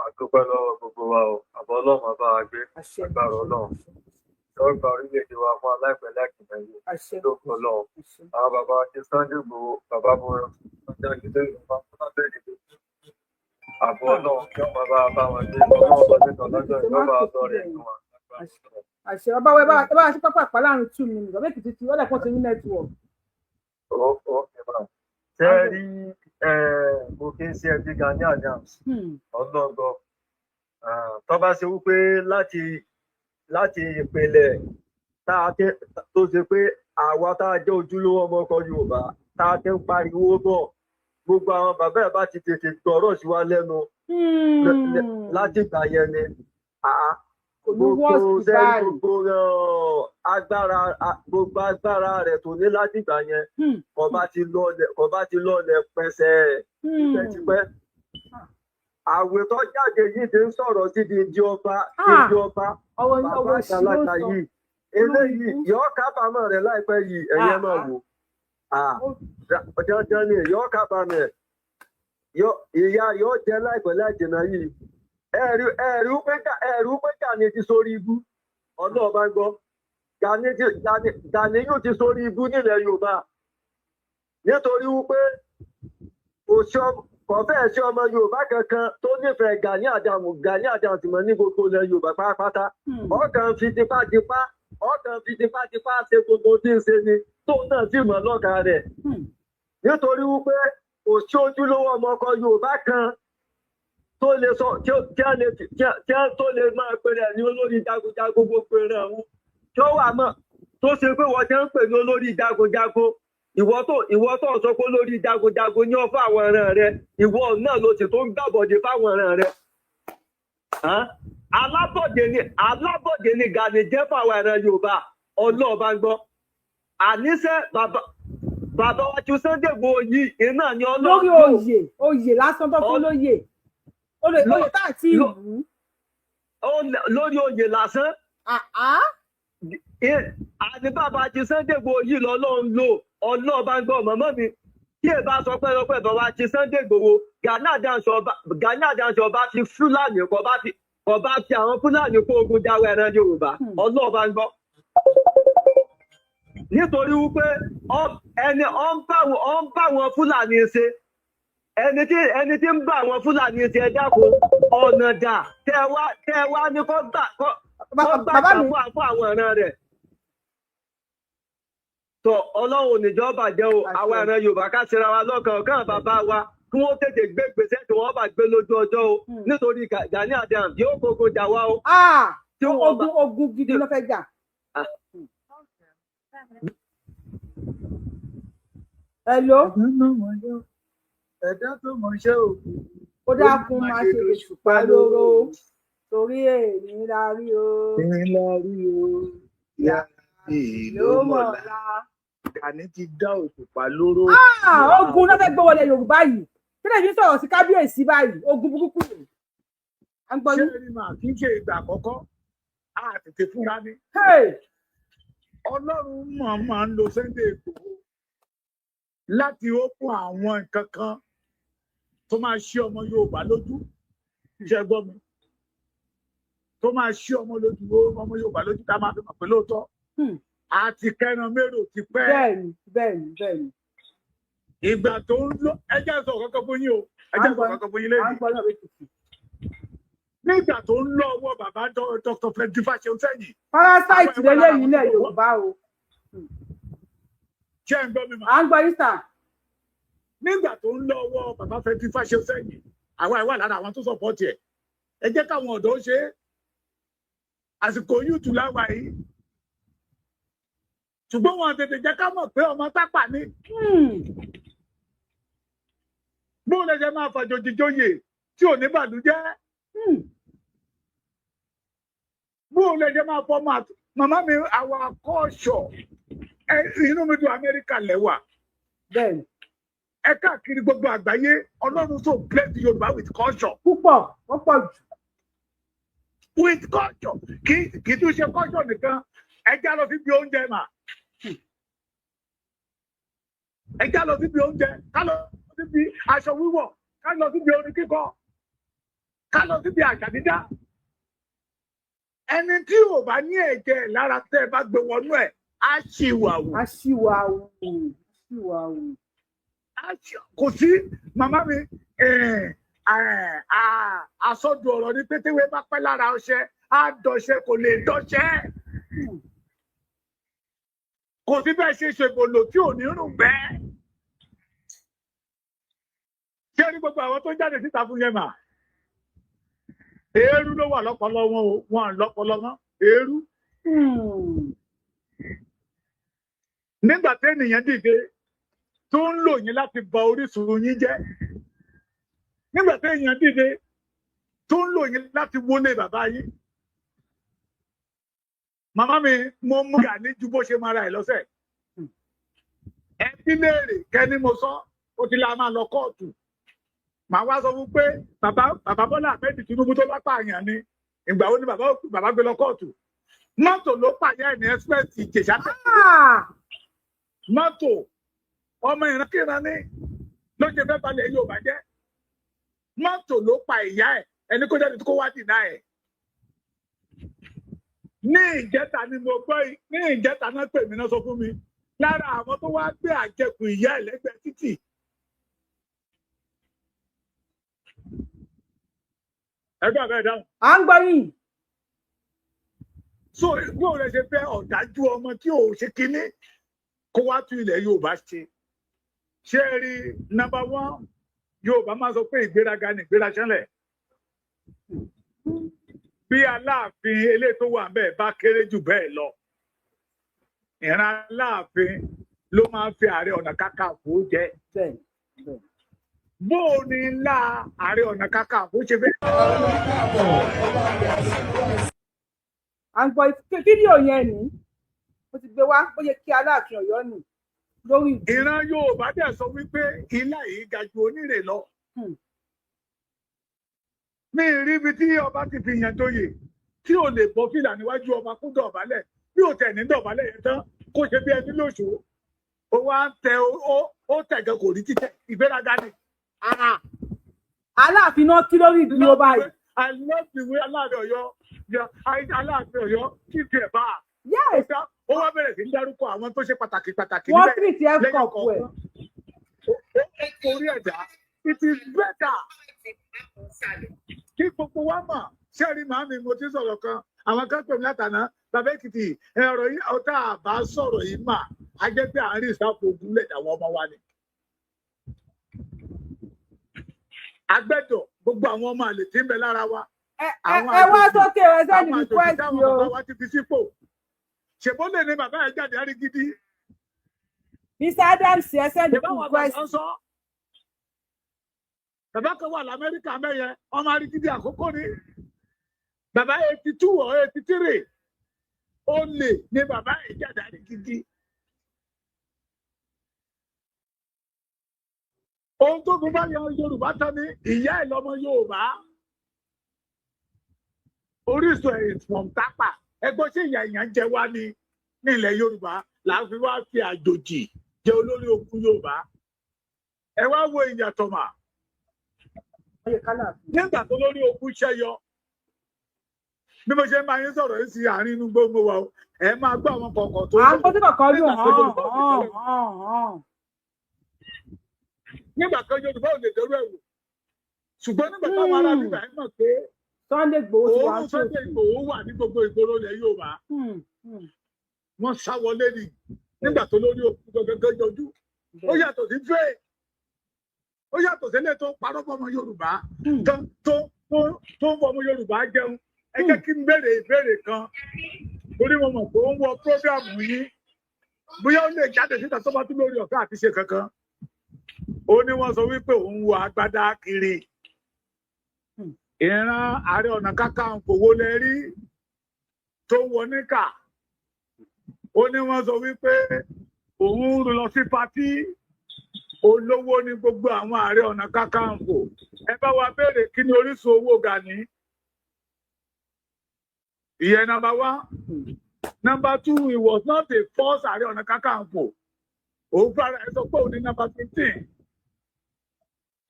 A dúpẹ́ lọ́wọ́ gbogbo wa o. Àbọ̀ Ọlọ́run ọba wa gbé. Agbára Ọlọ́run. Lọ́wọ́ gba orílẹ̀-èdè wa fún aláìpẹ́ láìpẹ́ yìí. Lóko Ọlọ́run. Àwọn bàbá wa ti Sunday Igboho, bàbá Bọ́lá, ọjọ́ ìdílé Yorùbá fún abẹ́ ìdìbò. Àbọ̀ Ọlọ́run kí wọ́n bá bá wọn gbé. Ọlọ́run ọba títàn lọ́jọ́ ìjọba ọ̀dọ́ rẹ̀ fún wa. Àṣẹ. Bàbá wa, ẹ bá wa ṣe pápá àpá láàrin 2 minutes. Bàbá Èkìtì ti ọ̀dà kan ti ní nẹ́tíwọ̀kì. Ṣé ẹ rí, mo kí ń ṣe ẹbí Gani Adams ọlọ́gọ tó bá ṣe wípé láti ìpìlẹ̀ tó ṣe pé àwa tá a jẹ́ ojúlówó ọmọ ọkọ Yorùbá tá a ti ń pariwo bọ̀, gbogbo àwọn bàbá ẹ̀ bá ti tètè gbọ́rọ̀ sí wa lẹ́nu láti ìgbà yẹn ni gbogbo agbára rẹ̀ tó ní láti ìgbà yẹn kò bá ti lọ́ọ̀lẹ̀ pẹ̀sẹ̀ tipẹ́tipẹ́. Àwẹ̀ tó jáde yìí ti ń sọ̀rọ̀ sí di ọba, Ah, di ọba ọwọ́ bàbá ọwọ́ òṣì ló ń àgbàlagbà sọ. yìí. Olórí Eléyìí ibú. yọ kábàámọ̀ rẹ̀ láìpẹ́ yìí, ẹ̀yẹ máa Ah, wò. ah. Dandan ni yọ kábàámọ̀ ẹ̀. Ìyá yóò jẹ́ láìpẹ́ láì jìnnà yìí. Ẹ̀rú pé Gani ti sórí ibú. Ọlọ́run bá ń gbọ́. Gani yóò ti sórí ibú nílẹ̀ Yorùbá. Nítorí wípé kò fẹ́ẹ̀ sí ọmọ Yorùbá kankan tó nífẹ̀ẹ́ Gani Adams, Gani Adams mọ̀ ní gbogbo ilẹ̀ Yorùbá pátápátá. Ọkàn fi tipátipá ṣe gbogbo tí ń ṣe ni, tóun náà sì mọ̀ lọ́kàn rẹ̀. Nítorí wípé kò sí ojúlówó ọmọ ọkọ Yorùbá kan tó lè sọ tí ó tí a lè tí a tó lè máa pe rẹ̀ ní olórí jagunjagun, gbogbo rẹ̀ ọ̀hún tí ó wà mọ̀ tó ṣe pé wọ́n ti ń pè ní olórí jagunjagun. Ìwọ tó sọ pé olórí jagunjagun ní ọ fún àwọn ẹran rẹ, ìwọ náà ló sì tó ń gbàbọ̀dé fáwọn ẹran rẹ. Hàn? Alábọ̀dé ni Gani jẹ́ fáwọn ẹran Yorùbá. Ọlọ́ọ̀bá ń gbọ́. Àníṣe bàbá wa ti Sunday Igboho yìí iná ni Lórí Ọlọ́run lò. Oyè lásán tó fún lóyè, oyè tá àti ìwú. Lórí oyè lásán. Àní bàbá ti Sunday Igboho yìí lọ́lọ́run lò. Ọlọ́ọ̀bá ń gbọ́, màmá mi, tí ẹ bá sọ pé bàbá ti Sunday Igboho, Gani Adams ọba ti Fúlàní, kò bá fi àwọn Fúlàní kó ogun jáwé ẹran Yorùbá. Ọlọ́ọ̀bá ń gbọ́, nítorí wípé ẹni ọ ń bá wọn Fúlàní ṣe, ẹni tí ń bá àwọn Fúlàní ṣe, ẹ dákun, ọ̀nà dà tẹ wá ní kó gbà Bàbá mi. fún àwọn ìran rẹ̀ tọ. Ọlọ́run oníjọ́ bàjẹ́ o. Àwọn ìran Yorùbá, ká ṣera wa lọ́kàn kàn, bàbá wa, kí wọ́n tètè gbé gbèsè tí wọ́n bá gbé lójú ọjọ́ o, nítorí Gani Adams yóò kókó jà wá o. Tí wọ́n bá Ogun gidi ló fẹ́ jà. Hello. Ẹ̀dá tó mọṣẹ́ òkú. Ó dákun, máa ṣe lòṣùpá lóró, torí èmi la rí o. Èmi la rí o. Ìyá ìlú ló mọ̀ mọ̀lá. la. Gani ti dá òṣùpá lóró. Ah, ogun náà fẹ́ gbé wọlé Yorùbá yìí. Kí lè fi sọ̀rọ̀ sí kábíyèsí báyìí? Ogun burúkú rè. À ń gbọ́ Ṣé yín. rí màá kì í ṣe ìgbà àkọ́kọ́, a tètè fúnra ní. Ọlọ́run mọ̀ máa ń lo Sunday Igboho láti open àwọn nǹkan kan tó máa ṣí ọmọ Yorùbá lójú. Iṣẹ́ gbọ́ mi, tó máa ṣí ọmọ lójú, ọmọ Yorùbá lójú, tá a máa fi mọ̀ pé lóòótọ́ àti kẹran mérò ti pẹ́. bẹ́ẹ̀ni bẹ́ẹ̀ni bẹ́ẹ̀ni. Ìgbà tó ń lọ, ẹ jẹ́ sọ kankan fún yín o, ẹ jẹ́ sọ kankan fún yín À ń lẹ́yìn. gbọ́ náà wípé. Nígbà tó ń lọ ọwọ́ bàbá Dr. Frederick Fáṣẹ̀hùn sẹ́yìn. Parasite lélẹ́yìn ilẹ̀ Yorùbá o. Ṣé ẹ ń gbọ́ mi mà? À ń gbọ́ yín, sà. Nígbà tó ń lọ ọwọ́ bàbá Frederick Fáṣẹ̀hùn sẹ́yìn, àwa ìwà lára àwọn tó support ẹ̀. Ẹ jẹ́ káwọn ọ̀dọ́ ṣe é, àsìkò youth láwa yìí, ṣùgbọ́n wọn tètè jẹ́ ká mọ̀ pé ọmọ tápà ni. Bóun lè ṣe máa fàjòjì joyè tí ò ní bàlújẹ́, bóun lè ṣe máa fọmọ àti màmá mi, àwọn akọ́ṣọ̀ ẹ, inú mi dùn, Amẹ́ríkà lẹ́wà ẹ káàkiri gbogbo àgbáyé. Ọlọ́run so bless Yorùbá with culture. Púpọ̀, wọ́n pọ̀ jù. With culture, kì í tún ṣe culture nìkan. Ẹ já lọ síbi oúnjẹ mà, ẹ já lọ síbi oúnjẹ, ká lọ síbi aṣọ wíwọ̀, ká lọ síbi orin kíkọ, ká lọ síbi àṣà dídá. Ẹni tí ò bá ní ẹ̀jẹ̀ lára, tẹ́ ẹ bá gbé wọnú ẹ̀, á ṣì wà wò. Á ṣì wà wò, á ṣì wà wò. Kò sí, màmá mi, àsọdùn ọ̀rọ̀ ni pétéwé bá pẹ́ lára ọṣẹ, á dọṣẹ, kò lè dọṣẹ. Kò sí bẹ́ẹ̀ ṣe ṣèbòlò tí ò ní rùn bẹ́ẹ̀. Ṣé ní gbogbo àwọn tó jáde síta fún yẹn mà, eérú ló wà lọ́pọlọ wọn o, wọn à lọ́pọlọ mọ́, eérú. Nígbà tí ènìyàn dìde tó ń lò yín láti bà orísun yín jẹ́, nígbà tí èèyàn dìde tó ń lò yín láti wọlé bàbá yín, màmá mi, mo mú Gani ju bó ṣe máa ra ẹ̀ lọ́sẹ̀. Ẹ bí léèrè kẹ́ni mo sọ, ó ti la máa lọ kóòtù. Màá wá sọ fún pé bàbá Bọ́lá Ahmed Tinubu tó bá pààyàn ni, ìgbà wo ni bàbá gbé lọ kóòtù? Mọ́tò ló pààyàn ẹ̀ ní express Ìjẹ̀ṣà tẹ̀. Mọ́tò ọmọ ìrankíran ní ló ṣe fẹ́ balẹ̀ Yorùbá jẹ́. Mọ́tò ló pa ìyá ẹ̀, ẹni kó jáde kó wá dìnnà ẹ̀. Ní ìjẹta ni mo gbọ́, ní ìjẹta náà pè mí náà sọ fún mi lára àwọn tó wá gbé àjẹkù ìyá ẹ̀ lẹ́gbẹ̀ẹ́ títì. Ẹgbẹ́ àbẹ́ dáhùn. À ń gbọ́ yìí. So bí òun rẹ̀ ṣe fẹ́ ọ̀dájú ọmọ tí ò ṣe kínní kó wá tún ilẹ̀ Yorùbá ṣe. Ṣé ẹ rí, number one, Yorùbá máa sọ pé ìgbéraga ni ìgbéraṣánlẹ̀. Bí Aláàfin eléyìí tó wà bẹ́ẹ̀ bá kéré jù bẹ́ẹ̀ lọ, ìran Aláàfin ló máa ń fi Ààrẹ Ọ̀nà Kakanfò jẹ. Bó o ní ńlá Ààrẹ Ọ̀nà Kakanfò ṣe fẹ́. À ń gbọ́ fídíò yẹn ní mo ti gbé wá bó ṣe kí Aláàfin Ọ̀yọ́ nì lórí. Ìran Yorùbá dẹ̀ sọ wípé ilá yìí ga ju onírè lọ. Mi rí ibi tí ọba ti fi yàn joyè tí ò lè bọ́ fìlà níwájú ọba kó dọ̀bálẹ̀, bí ò tẹ̀ ní dọ̀bálẹ̀ yẹn tán kó ṣe bí ẹni lóṣù. Ó wá ń tẹ ó tẹ̀gẹ́ kò rí títẹ̀, ìgbéraga ni. Aláàfin náà kí lórí ìdúró báyìí. I love the way Aláàfin Ọ̀yọ́, Aláàfin Ọ̀yọ́ kí tiẹ̀ bá a. Ó wá bẹ̀rẹ̀ sí ní dárúkọ àwọn tó ṣe pàtàkì pàtàkì níbẹ̀. Wọ́n tìrìtì ẹ̀ kọ̀ọ̀kù ẹ̀. Ó forí ẹ̀dá. It is better kí gbogbo wa mọ̀. Sẹ́ẹ̀rì màámi, mo ti sọ̀rọ̀ kan, àwọn kan pè mí látàná, bàbá Èkìtì, ọ̀rọ̀ yìí ọ̀tá àbá sọ̀rọ̀ yìí mà á jẹ́ pé à ń rí ìsáfò ogun lẹ̀ àwọn ọmọ wa ni. Agbẹ́dọ̀ gbogbo àwọn ọmọ àlè tí ń bẹ lára wa. Ẹ wá sókè ẹ sẹ́ni request o. Àwọn bàbá wa ti fi sípò. Ṣèbó lè ní bàbá ẹ̀ jáde àrígídí. Mr Adams ẹ sẹ́ni request. Bàbá kan wà l'Amẹ́ríkà mẹ́yẹ, ọmọ àrígídí àkókò ni. Bàbá 82 or 83 ó lè ní bàbá ẹ̀ jáde àrígídí. Ohun tó fi bá yan Yorùbá tán ni ìyá ẹ̀ lọ́mọ Yorùbá. Orísun ẹ̀ is from Tápà. Ẹgbọ́n ṣé ìyá èèyàn jẹ wá ní nílẹ̀ Yorùbá là ń fi wá fi àjòjì jẹ olórí ogun Yorùbá. Ẹ wá wo ìyàtọ̀ mà. Nígbà tó lórí ogun ṣẹ́yọ, bí mo ṣe máa ń sọ̀rọ̀ yìí sí àárín inú gbogbo wa, ẹ máa gbọ́ àwọn kọ̀ọ̀kan tó. À ń gbọ́ sí kọ̀ọ̀kan lù hàn. Nígbà kan Yorùbá ò lè dẹrú ẹ̀wò, ṣùgbọ́n nígbà táwọn ará bíbá ẹ̀ mọ̀ pé Sunday Igboho ti wà òórùn Sunday Igboho wà ní gbogbo ìgboro ilẹ̀ Yorùbá, wọ́n sá wọlé ni nígbà tó lórí òkú gẹ́gẹ́ yọjú. Ó yàtọ̀ sí fẹ́ẹ̀, ó yàtọ̀ sílẹ̀ tó parọ́ fọmọ Yorùbá tó ń fọmọ Yorùbá jẹun. Ẹ jẹ́ kí n béèrè ìbéèrè kan torí mo mọ̀ pé ó ń wọ prógráàmù yín, bóyá ó lè jáde síta tó bá tún lórí ọ̀fẹ́ àti ṣe kankan. Ó ní wọ́n sọ wípé òun wọ agbádá kiri. Ìran Ààrẹ Ọ̀nà Kakanfò wo lẹ rí tó wọ níkà? Ó ní wọ́n sọ wípé òun ń lọ sí patí olówó ní gbogbo àwọn Ààrẹ Ọ̀nà Kakanfò. Ẹ bá wa béèrè kí ni orísun owó Gani. Ìyẹn number one. Number two, he was not a first Ààrẹ Ọ̀nà Kakanfò. Òun fara ẹ sọ pé òun ní number 15.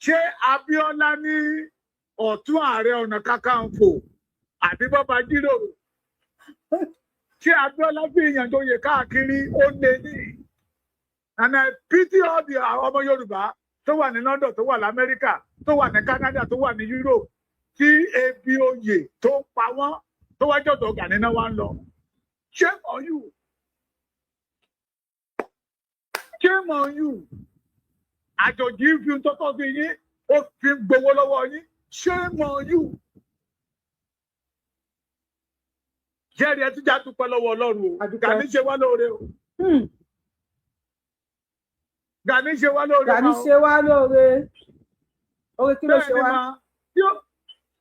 Ṣé Abíọ́lá ní ọ̀tún Ààrẹ Ọ̀nà Kakanfò àbí bọ́ba jíròrò? Ṣé Abíọ́lá fi ìyànjọyè káàkiri? Ó lé ní. And I pity all the ọmọ Yorùbá tó wà ní London, tó wà l'Amẹ́ríkà, tó wà ní Canada, tó wà ní Europe, tí ebi oyè tó ń pa wọ́n tó wá jọ̀dọ̀ Gani náà wá ń lọ. Shame on you. Shame on you. Àjòjì fi ń tọ́tọ́ sí yín, ó fi ń gbowó lọ́wọ́ yín. Shame on you. Jẹ́rìí ẹ ti já dúpẹ́ lọ́wọ́ Ọlọ́run o. Gani ṣe wá lóore o. Gani ṣe wá lóore. Gani ṣe wá lóore. Oore kí ló ṣe wá?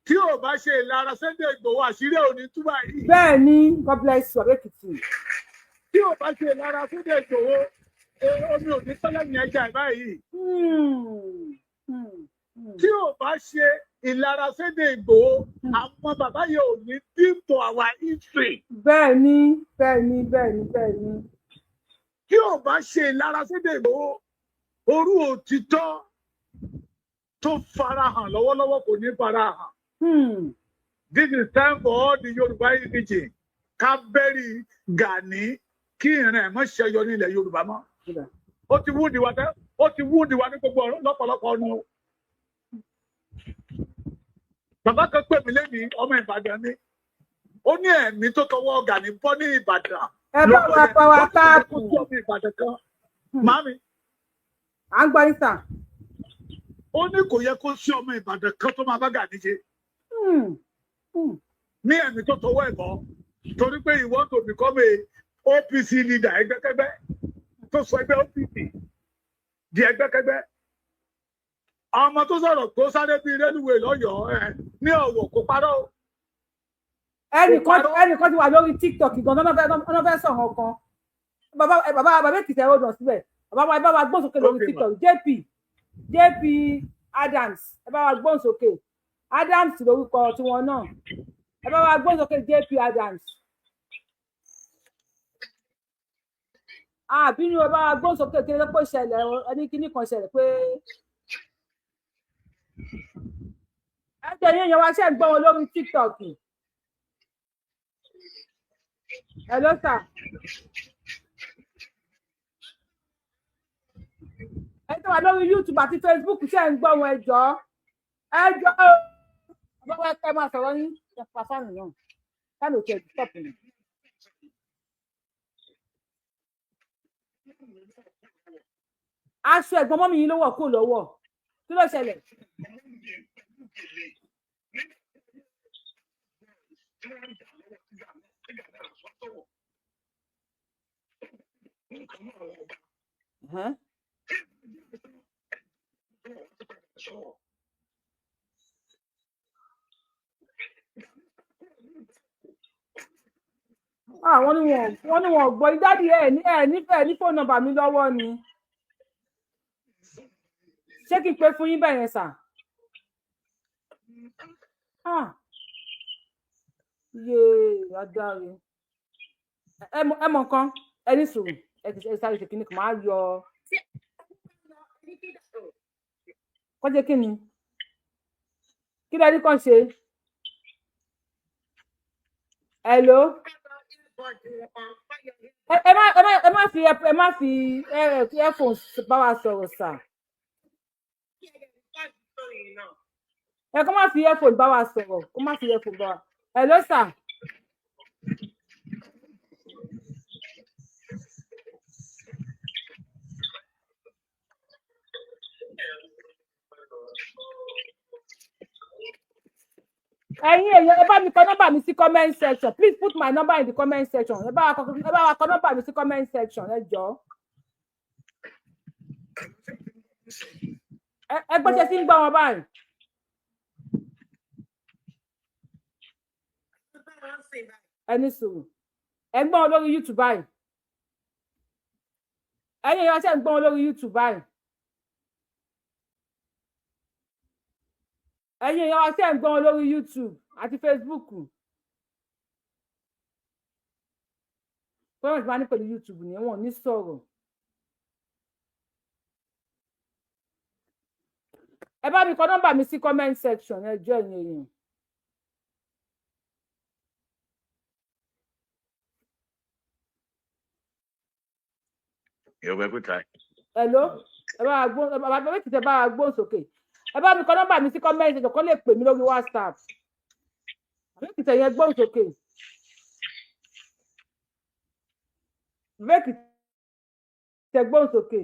Tí ò bá ṣe ìlara Sunday Igboho, àṣírí ò ní túbà yìí. Bẹ́ẹ̀ ni, God bless you, Abẹ́kìtì. Tí ò bá ṣe ìlara Sunday Igboho, omi ò ní sọ́lẹ̀ ní ẹja ẹ̀ báyìí. Tí ò bá ṣe ìlara Sunday Igboho, àwọn bàbá yẹn ò ní deep to our history. Bẹ́ẹ̀ ni, bẹ́ẹ̀ ni, bẹ́ẹ̀ ni, bẹ́ẹ̀ ni. Tí ò bá ṣe ìlara Sunday Igboho, orú òtítọ́ tó farahàn lọ́wọ́lọ́wọ́ kò ní farahàn. This is time for all the Yorùbá indigene ká bury Gani, kí ìran ẹ̀ mọ́ ṣẹyọ nílẹ̀ Yorùbá mọ́. Ó ti wound wa tẹ́, ó ti wound wa ní gbogbo ọ̀rọ̀ lọ́pọ̀lọpọ̀ ọ̀nà o. Bàbá kan pè mí lẹ́nìí, ọmọ Ìbàdàn ni. Ó ní ẹ̀mí tó tọwọ́ Gani bọ́ ní Ìbàdàn. Ẹ bá wa pa wa Ó ní táàpù. kó sí ọmọ Ìbàdàn kan. Màámi. À ń gbọ́ yín, sà. Ó ní kò yẹ kó sí ọmọ Ìbàdàn kan tó máa bá Gani ṣe. Ní ẹ̀mí tó tọwọ́ ẹ̀ bọ́. Torí pé he want to become a OPC leader, ẹgbẹ́kẹ́gbẹ́, tó sọ ẹgbẹ́ OPC di ẹgbẹ́kẹ́gbẹ́. Ọmọ tó sọ̀rọ̀ tó sáré bíi rélùwé lọ́yọ̀ọ́ ẹ̀ ní Ọ̀wọ̀ kò parọ́ o. Ẹnìkan ti wà lórí TikTok gan tọ́nà fẹ́ sọ̀rọ̀ kan. Bàbá bàbá bàbá Èkìtì, ẹ̀rọ dàn síbẹ̀. Bàbá wa, ẹ bá wa gbóhùn sókè lórí TikTok. JP Adams, ẹ bá wa gbóhùn sókè. Adams lórúkọ tiwọn náà. Ẹ bá wa gbóhùn sókè, JP Adams. Àbínú, ẹ bá wa gbóhùn sókè. Kí ló pé ṣẹlẹ̀? Ẹni kíní kan ṣẹlẹ̀ pé ẹ jẹ́ yín yan wa. Ṣe ń gbọ́ wọn lórí TikTok? Hello, sir. Ẹ tó wà lórí YouTube àti Facebook, ṣe ń gbọ́ wọn? Ẹ jọ̀ọ́, ẹ jọ̀ọ́ o. Bàbá wa, ẹ máa sọ̀rọ̀ yín. Ẹ pa fan náà, fan ò tiẹ̀ stop ni. Aṣọ ẹ̀gbọ́n mummy yín ló wọ̀ kó lọ́wọ́. Kí ló ṣẹlẹ̀? Huh? Ah, wọ́n ní wọn gbọ́. Daddy, ẹ nífẹ̀ẹ́ ní phone number mi lọ́wọ́ ni. Ṣé kí n pè fún yín bẹ́ẹ̀ yẹn, sà? Ah, yéé, adáre. Ẹ mọ nǹkan, ẹ ní sùúrù. Ẹ ti ẹ sáré ṣe kínní kan, máa yọ kọjá. Kí ni kí lẹ́ni kan ṣe? Hello, ẹ má fi earphone bá wa sọ̀rọ̀, sà. Ẹ kó má fi earphone bá wa sọ̀rọ̀, kó má fi earphone bá wa. Hello, sà. Ẹ̀yin èèyàn, ẹ bá mi kọ nọ́mbà mi sí comment section. Please put my number in the comment section. Ẹ bá wa kọ nọ́mbà mi sí comment section, ẹ jọ̀ọ́. Ẹ gbọ́, ṣe sí ń gbọ́ wọn báyìí? Ẹ ní sùúrù. Ẹ ń gbọ́ wọn lórí YouTube báyìí? Ẹ̀yin èèyàn, ṣe ń gbọ́ wọn lórí YouTube báyìí? Ẹ̀yin èèyàn, ṣe ń gbọ́ wọn lórí YouTube àti Facebook? Fọwọ́n ti máa ní pẹ̀lú YouTube ni wọn ò ní sọ̀rọ̀. Ẹ bá mi kọ nọ́mbà mi sí comment section, ẹ jọ̀ọ́, ẹ̀yin èèyàn. Yorùbá kò try. Hello, ẹ bá wa gbó bàbá méjì tẹ, bá wa gbóhùn sókè. Ẹ bá mi kọ nọ́mbà mi sí comment section kó lè pè mí lórí WhatsApp. Bàbá tẹ yẹn, gbóhùn sókè. Bàbá tẹ, gbóhùn sókè.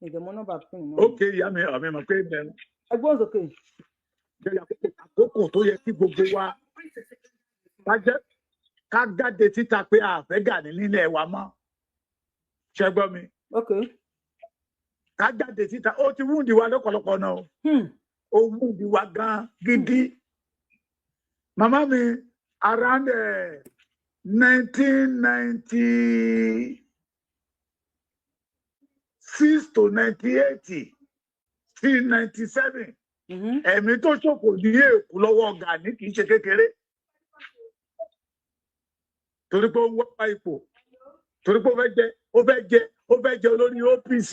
Ìdẹ̀mọ́ nọ́mbà pín náà. Ok, ìyá mi, àmì mọ̀ pé bẹ́ẹ̀. Ẹ gbóhùn sókè. Àkókò tó yẹ kí gbogbo wa ká jẹ́ ká jáde síta pé a fẹ́ Gani nílẹ̀ wa mọ́, ṣé gbọ́ mi? Ok. Ká jáde síta. Ó ti wound wa lọ́pọ̀lọpọ̀ náà o. Ó wound wa gan gidi. Màmá mi, around 1996 to 98 sí 97. Ẹ̀mí tó ṣòfò ní Èkó lọ́wọ́ Gani kì í ṣe kékeré, torí pé ó ń wá ipò, torí pé ó fẹ́ jẹ, ó fẹ́ jẹ, ó fẹ́ jẹ olórí OPC.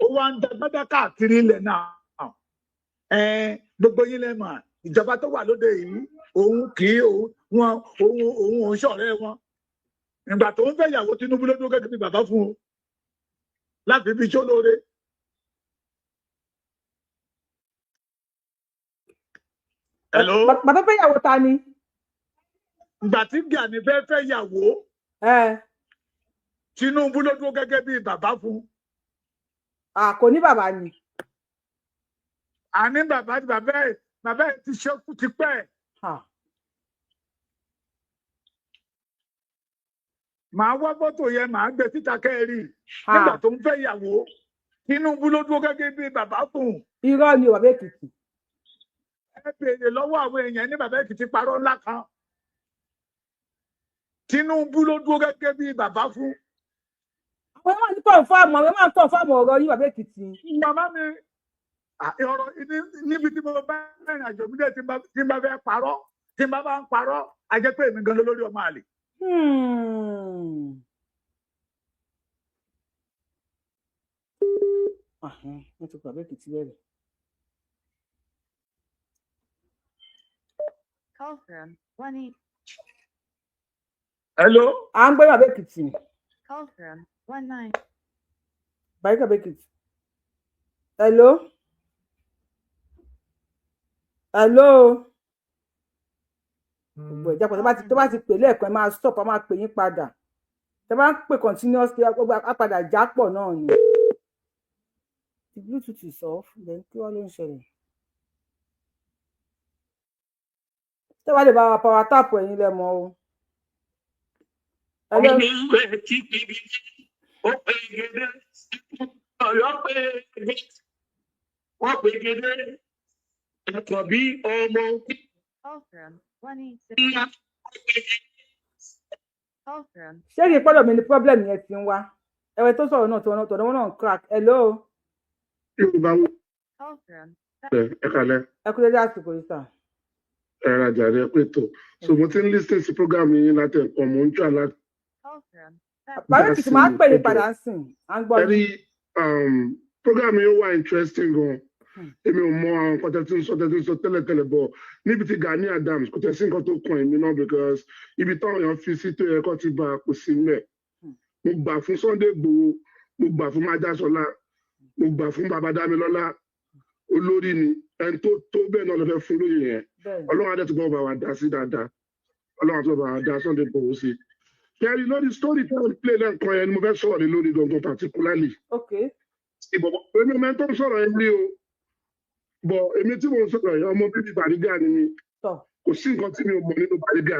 Ó wá ń dagbádá káàkiri ilẹ̀ náà. Gbogbo yín lẹ mọ̀, ìjọba tó wà lóde yìí, òun kì í òun wọn òun òun òun ṣọ̀rẹ́ wọn. Ìgbà tó ń fẹ́ ìyàwó, Tinubu ló dúró gẹ́gẹ́ bí bàbá fún un láti fi ṣó lóore. Hello? Bàbá fẹ́ ìyàwó ta ni? Ìgbà tí Gani fẹ́ fẹ́ ìyàwó, Tinubu ló dúró gẹ́gẹ́ bí bàbá fún un. Kò ní bàbá ni. Àní bàbá, bàbá ẹ̀ ti ṣekú tipẹ́. Màá wá fọ́tò yẹn, màá gbé síta kẹ́ẹ̀rì. Nígbà tó ń fẹ́ ìyàwó, Tinubu ló dúró gẹ́gẹ́ bí bàbá fún un. Irọ́ ni o, bàbá Èkìtì. Ẹ béèrè lọ́wọ́ àwọn èèyàn ní bàbá Èkìtì parọ́ ńlá kan. Tinubu ló dúró gẹ́gẹ́ bí bàbá fún. Àwọn máa ń confirm, àwọn máa ń confirm ọ̀rọ̀ yín, bàbá Èkìtì. Màmá mi, ọ̀rọ̀ níbi tí mo bá rìnrìn àjò mi dé, tí n bá fẹ́ parọ́, tí n bá bá ń parọ́, a jẹ́ pé èmi gan lórí ọmọ àlè. Wọ́n ti bàbá Èkìtì bẹ̀rẹ̀. Call from 18. Hello. À ń gbé bàbá Èkìtì. Call from 19. Bàbá Èkìtì. Hello. Hello. Gbogbo ìjà pọ̀, tó bá ti pè lẹ́ẹ̀kan, ẹ máa stop, a máa pè yín padà. Tẹ bá ń pè continuously, á padà já pọ̀ náà ni. The Bluetooth is off, then kí wọ́n ló ń ṣẹlẹ̀? Tẹ́ bá lè bá wa power tap, ẹ̀yin lẹ mọ̀ o. Hello. Ó pé gèdè, Ọ̀yọ́ pé gèdè, wọ́n pé gèdè, ẹ̀kọ́ bí ọmọ. Call from 186. Call from Ṣé kí n pọ́dọ̀ mi ni problem yẹn ti ń wá? Ẹ̀wẹ̀ tó sọ̀rọ̀ náà, tọ̀dọ̀ wọn náà ń crack. Hello. Yorùbá wò. Call from Ẹ kalẹ. Ẹ kú dédé àsìkò yìí, sir. Ẹ rajà rẹ pé tó so mo ti ń listen sí program yín láti ẹ̀kọ́, mo ń try láti Call from Bàbá dá Èkìtì, sí máa pè yín ẹjọ́. padà ń sìn, à ń gbọ́ Ẹ rí yín. Program yín wà interesting gan. Èmi ò mọ àwọn nǹkan tẹ́ ti ń sọ tẹ́lẹ̀tẹ́lẹ̀ bọ̀ níbi tí Gani Adams kò tẹ̀ sí nǹkan tó kàn èmi náà, because ibi táwọn èèyàn fi sí tó yẹ kó ti bá a kò sí mẹ́. Mo gbà fún Sunday Igboho, mo gbà fún Májàsọlá, mo gbà fún Baba Dámilọ́lá. Olórí ni ẹni tó tó bẹ́ẹ̀ náà lọ fẹ́ fún lóye yẹn. Ọlọ́run adé tó bá wa dá sí dáadáa, Ọlọ́run àti bá wa dá Sunday Igboho sí. Kẹrin lórí story tí wọ́n play lẹ́ǹkan yẹn ni mo fẹ́ sọ̀rọ̀ lé lórí gangan particularly. Ìbọ̀bọ̀ èmi ọmọ ẹni tó ń sọ̀rọ̀ yẹn rí o bọ̀, èmi tí mo ń sọ̀rọ̀ yẹn, ọmọ bíbí Bàrígà ni mi. Kò sí nǹkan tí mi ò mọ̀ nínú Bàrígà.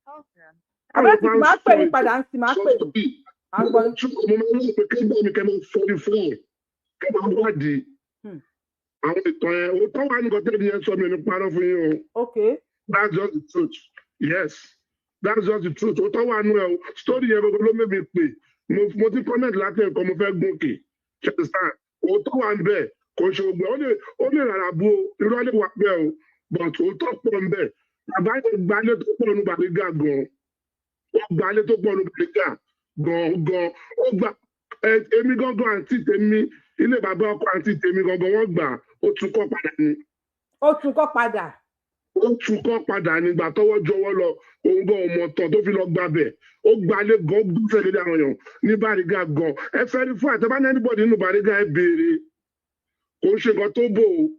Call from Bàbá Èkìtì, máa pè yín padà ń sìn, máa pè yín, à ń gbọ́ yín. Mo máa ń rò pé kí gbọ́ mi kẹ́ máa fọ́ ní fún ẹ̀ kẹ́ máa wádìí àwọn ìtàn yẹn. Òótọ́ wà nǹkan tẹ́lẹ̀ yẹn sọ, mi ò ní parọ́ fún yín o. That's just the truth. Yes, that's just the truth. Òótọ́ wà nù ẹ o. Story yẹn gbogbo ló mẹ́bi pè mo ti comment láti ẹ̀kọ́, mo fẹ́ gòkè ṣe. Òótọ́ wà ń bẹ̀, kò ṣe gbogbo ẹ̀. Ó lè rárá bu o, irọ́ lè wà bẹ́ẹ̀ o, but òótọ́ pọ̀ ń bẹ̀. Bàbá yẹn gbalé tó pọ̀ nù Bàrígà gan. Ó gbalé tó pọ̀ nù Bàrígà gan gan. Ó gba èmi gangan, àǹtí tèmi, ilé bàbá ọkọ àǹtí tèmi gangan, wọ́n gbà, ó tún kọ́ padà ni. Ó tún kọ́ padà. Ó tún kọ́ padà nígbà tọwọ́ jọwọ́ lọ. Òun gan ọmọ tán tó fi lọ gbabẹ̀. Ó gbalé gan, ó gbúfẹ́ lé àwọn èèyàn ní Bàrígà gan. Ẹ fẹ́ rí fún àtẹ́bá ní anybody nínú Bàrígà, ẹ béèrè. Kò ń ṣe nǹkan tó bò ó.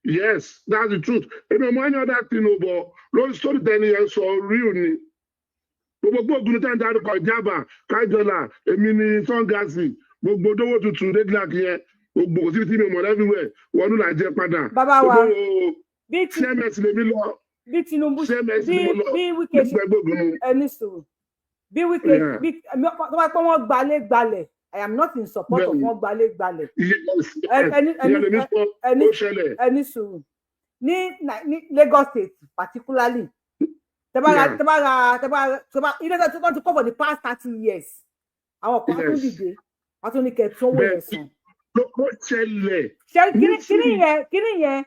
Yes, that's the truth. Èmi ò mọ any other thing o, bọ̀ lórí story tẹ́ni yẹn sọ, real ni. Gbogbo gbóògùn tẹ́ ń darúkọ, ìjábà kájọlà, èmi ni sangasi, gbogbo dówó tuntun redlac yẹn, gbogbo kò síbi tí mi ò mọ̀, everywhere wọnú là jẹ padà. Bàbá wa, gbogbo bí ti CMS lèmi lọ. Bí Tinubu CMS bí ni mo lọ bí Wike nígbà gbóògùn mu. Ẹni sùúrù, bí Wike bí tó bá pẹ́ wọ́n gbalé gbalẹ̀, I am not in support of wọ́n gbalé gbalẹ̀. Ẹni ẹni Ìyẹn lèmi sọ. Ẹni Ó ṣẹlẹ̀. Ẹni sùúrù, ní Lagos State particularly, tẹ́ bá ra tẹ́ bá ra tẹ́ bá tẹ́ bá ilé tó ti kọ́ for the past 30 years, àwọn kan á tún dìde, wọ́n tún ní kẹ́ tún owó yẹn san. Ló ṣẹlẹ̀. Ṣe kíní yẹn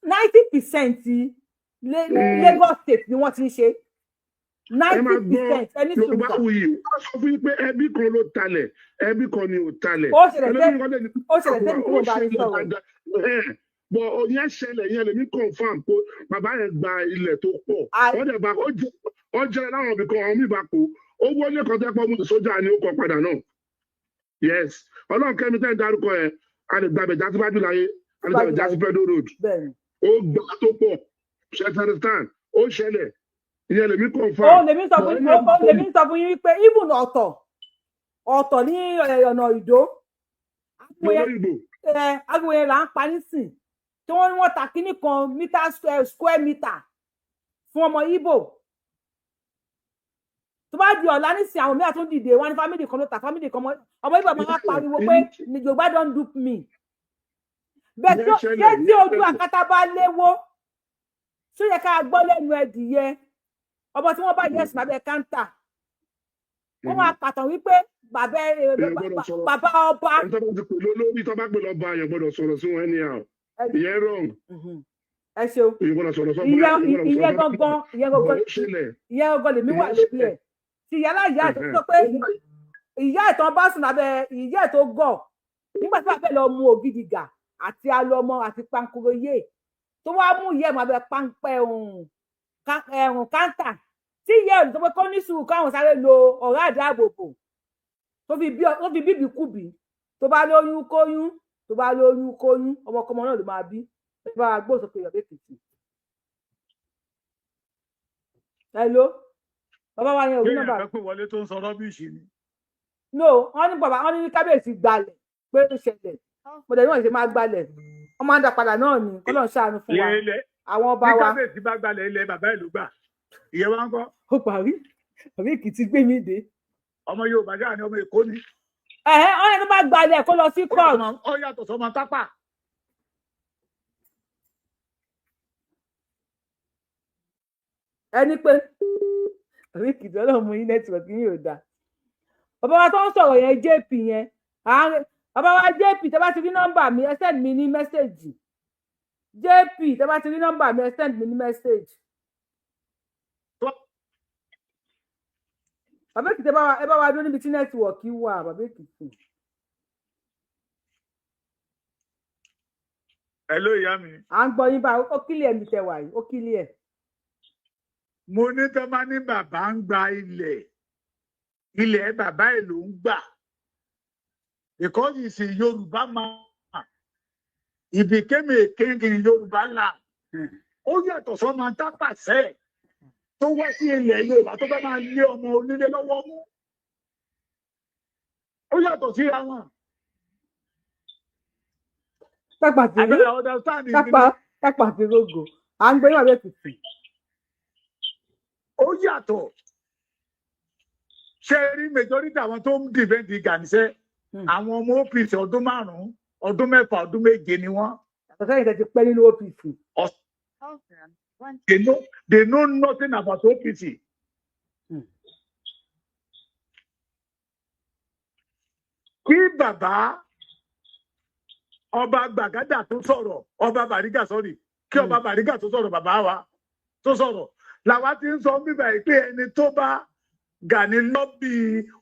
90% Lagos State ni wọ́n ti ń ṣe. 90%, ẹni sùn. Yorùbá wuyì, wọ́n sọ fún yín pé ẹbí kan ló talẹ̀, ẹbí kan ni ò talẹ̀. Ó ṣẹlẹ̀ sẹ́ni tí mo bá ń sọ̀rọ̀. Bọ̀ ìyẹn ṣẹlẹ̀, yẹn lèmi confirm pé bàbá yẹn gba ilẹ̀ tó pọ̀. Wọ́n dẹ̀ bá ó jẹ́ láwọn ibì kan, àwọn míì bá kó owó ilé kan tẹ́ pọ́ mú sójà ni ó kọ padà náà. Yes, Ọlọ́run kẹ́mi tẹ́ ń darúkọ yẹn, a lè gbàgbẹ́ jásíwájú láyé, a lè gbàgbẹ́ jásí Federal Road. Ó gbà tó pọ̀, ṣe understand? Ó ṣẹlẹ̀, ìyẹn lèmi confirm. Ó lèmi sọ fún yín wípé even ọ̀tọ̀ ọ̀tọ̀ ní ọ̀nà Ìdó ariwo yẹn là ń pa nísìn, tí wọ́n ní wọ́n ta kíní kan mítà, square meter fún ọmọ Ìgbò. Tó bá di ọ̀la nísìn, àwọn mìíràn tún dìde, wọ́n ní family kan ló ta family kan. Ọmọ Ìgbò máa pariwo pé Yorùbá don dupe me. Bẹ́ẹ̀ tí ṣé tí ojú akátá bá léwó, ṣó yẹ ká gbọ́ lẹ́nu ẹdìyẹ? Ọmọ tí wọ́n bá yẹ ẹ̀sùn abẹ́ káńtà, wọ́n máa pàtàn wípé bàbá ọba. Ẹni tó bá ti pè lórí, tó bá pè lọ́ba, yẹn gbọ́dọ̀ sọ̀rọ̀ sí wọn anyhow, ìyẹn wrong. Ẹ ṣeun. Ìyẹn gbọ́dọ̀ sọ̀rọ̀ sọ́ba. Ìyẹn gangan, ìyẹn gangan, ìyẹn gangan lèmi wà lórí ẹ̀. Tí ìyá láyà tó sọ pé ìyá ìtàn bá sùn lábẹ́ ìyá ẹ̀ tó gọ̀ nígbà tí bàbá ẹ̀ lọ mu ògidì gà àti alọmọ àti pankoroyè, tó wá mú ìyá ẹ̀ mọ́ abẹ́ páńpẹ́ ẹ̀hún káńtà, tí ìyá ẹ̀ tó pé kó ní sùúrù káwọn sáré lo ọ̀rá àdáàbòbò, tó fi bíbí kùbí. Tó bá lóyún kóyún, tó bá lóyún kóyún, ọmọkọmọ náà ló máa bí. Ẹ bá wa gbóhùn sókè, Yorùbá Èkìtì. Hello, bàbá wa yẹn ò rí nọ́mbà. Kéèyàn kan pé wọlé tó ń sọ rubbish ni. No, wọ́n ní bàbá, wọ́n ní kábíyèsí gbalẹ̀ pé ó ṣẹlẹ̀. Mo dẹ̀ ní wọ́n ṣe máa gbalẹ̀, wọ́n máa ń dá padà náà ni. Kọ́lọ́n ṣàánú fún wa, àwọn ọba Bí wa. kábíyèsí bá gbalẹ̀, ilẹ̀ bàbá ìlú gbà, ìyẹn wá ń kọ́. Ó parí, àbí Èkìtì gbé mi dé. Ọmọ Yorùbá ṣáà ni, ọmọ Èkó ni. Ẹ̀hẹ́, wọ́n ní tó bá gbalẹ̀ kó lọ sí court. Ó yàtọ̀ sọmọ Tápà. Ẹni pé àbí Èkìtì, Ọlọ́run mú yín, network yín ò dáa. Bàbá wa tó ń sọ̀rọ̀ yẹn, JP yẹn, bàbá wa JP, tẹ́ bá ti rí nọ́mbà mi, ẹ send mi ní message. JP, tẹ́ bá ti rí nọ́mbà mi, ẹ send mi ní message. Bàbá Èkìtì, ẹ bá wa dúró níbi tí network wà, bàbá Èkìtì. Ẹ ló ìyá mi. À ń gbọ́ yín bá, ó kílẹ̀ ẹ̀mí tẹ wà yìí, ó kílẹ̀ ẹ̀. Mo ní tọ́ bá ní bàbá ń gba ilẹ̀, ilẹ̀ bàbá ẹ̀ ló ń gbà, because he's a Yorùbá man, he became a king in Yorùbá land. Ó yàtọ̀ sọ́mọ Tápàṣẹ́ tó wá sí ilẹ̀ Yorùbá tó bá máa lé ọmọ onílé lọ́wọ́ mú. Ó yàtọ̀ síra wọn. Tápà ti rí Àbẹ̀rẹ̀ understand. Tápà, Tápà ti rógò. À ń gbé yín, bàbá Èkìtì. Ó yàtọ̀. Ṣe rí majority àwọn tó ń defend Gani sẹ́, àwọn ọmọ OPC ọdún 5, ọdún 6, ọdún 7 ni wọ́n. Àtọ̀sẹ́yìn tẹ́ ti pẹ́ nínú OPC. They know nothing about OPC. Kí bàbá ọba Gbàgádà tó sọ̀rọ̀, ọba Bàrígà, sọ́rí, kí ọba Bàrígà tó sọ̀rọ̀, bàbá wa tó sọ̀rọ̀, làwa ti ń sọ bíbá yìí pé ẹni tó bá Gani lọ́bì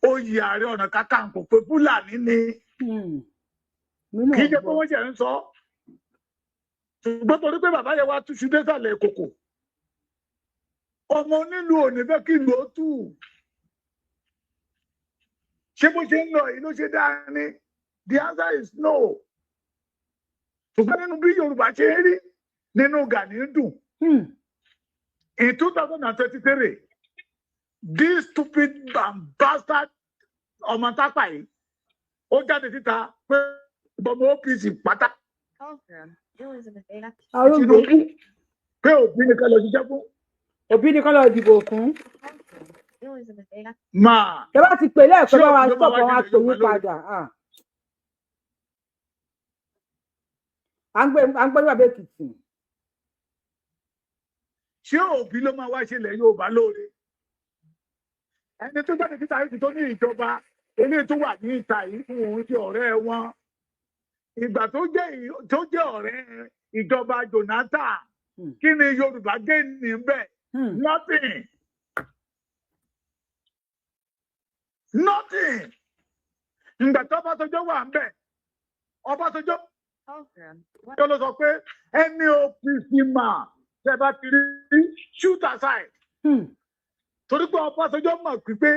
oyè Ààrẹ Ọ̀nà Kakanfò pé Fúlàní ni. Kì í ṣe pé wọ́n ṣe ń sọ, ṣùgbọ́n torí pé bàbá yẹn wá túṣu désàlẹ̀ kòkò, ọmọ onílù ò ní fẹ́ kí ìlú ó tù. Ṣé bó ṣe ń lọ yìí ló ṣe dáa ni? The answer is no. Ṣùgbọ́n nínú bí Yorùbá ṣe ń rí nínú Gani ń dùn. In 2023, this stupid and bastard ọmọ Tápà yìí, ó jáde síta pé ọmọ OPC pátá, Arúgbó. Tinubu, pé Òbí nìkan lọ ṣiṣẹ́ fún. Òbí nìkan lọ dìbò fún. Máa Tẹ́ bá ti pè lẹ́ẹ̀kan, ṣé bá wa Òbí ló máa stop wá wọn á ṣe pè yín Yorùbá lóore? padà. À ń gbé bàbá Èkìtì. Ṣé Òbí ló máa wá ṣe ilẹ̀ Yorùbá lóore? Ẹni tó jáde síta yìí tó ní ìjọba eléyìí tó wà ní ìta yìí fún òun ti ọ̀rẹ́ wọn. Ìgbà tó jẹ́ ọ̀rẹ́ ìjọba Jonathan, kí ni Yorùbá gain níbẹ̀? Nothing, nothing. Ìgbà tó Ọbásanjọ́ wà ń bẹ̀, Ọbásanjọ́ tó ló sọ pé ẹni OPC mà tẹ bá ti rí, shoot aside, torí pé Ọbásanjọ́ mọ̀ pé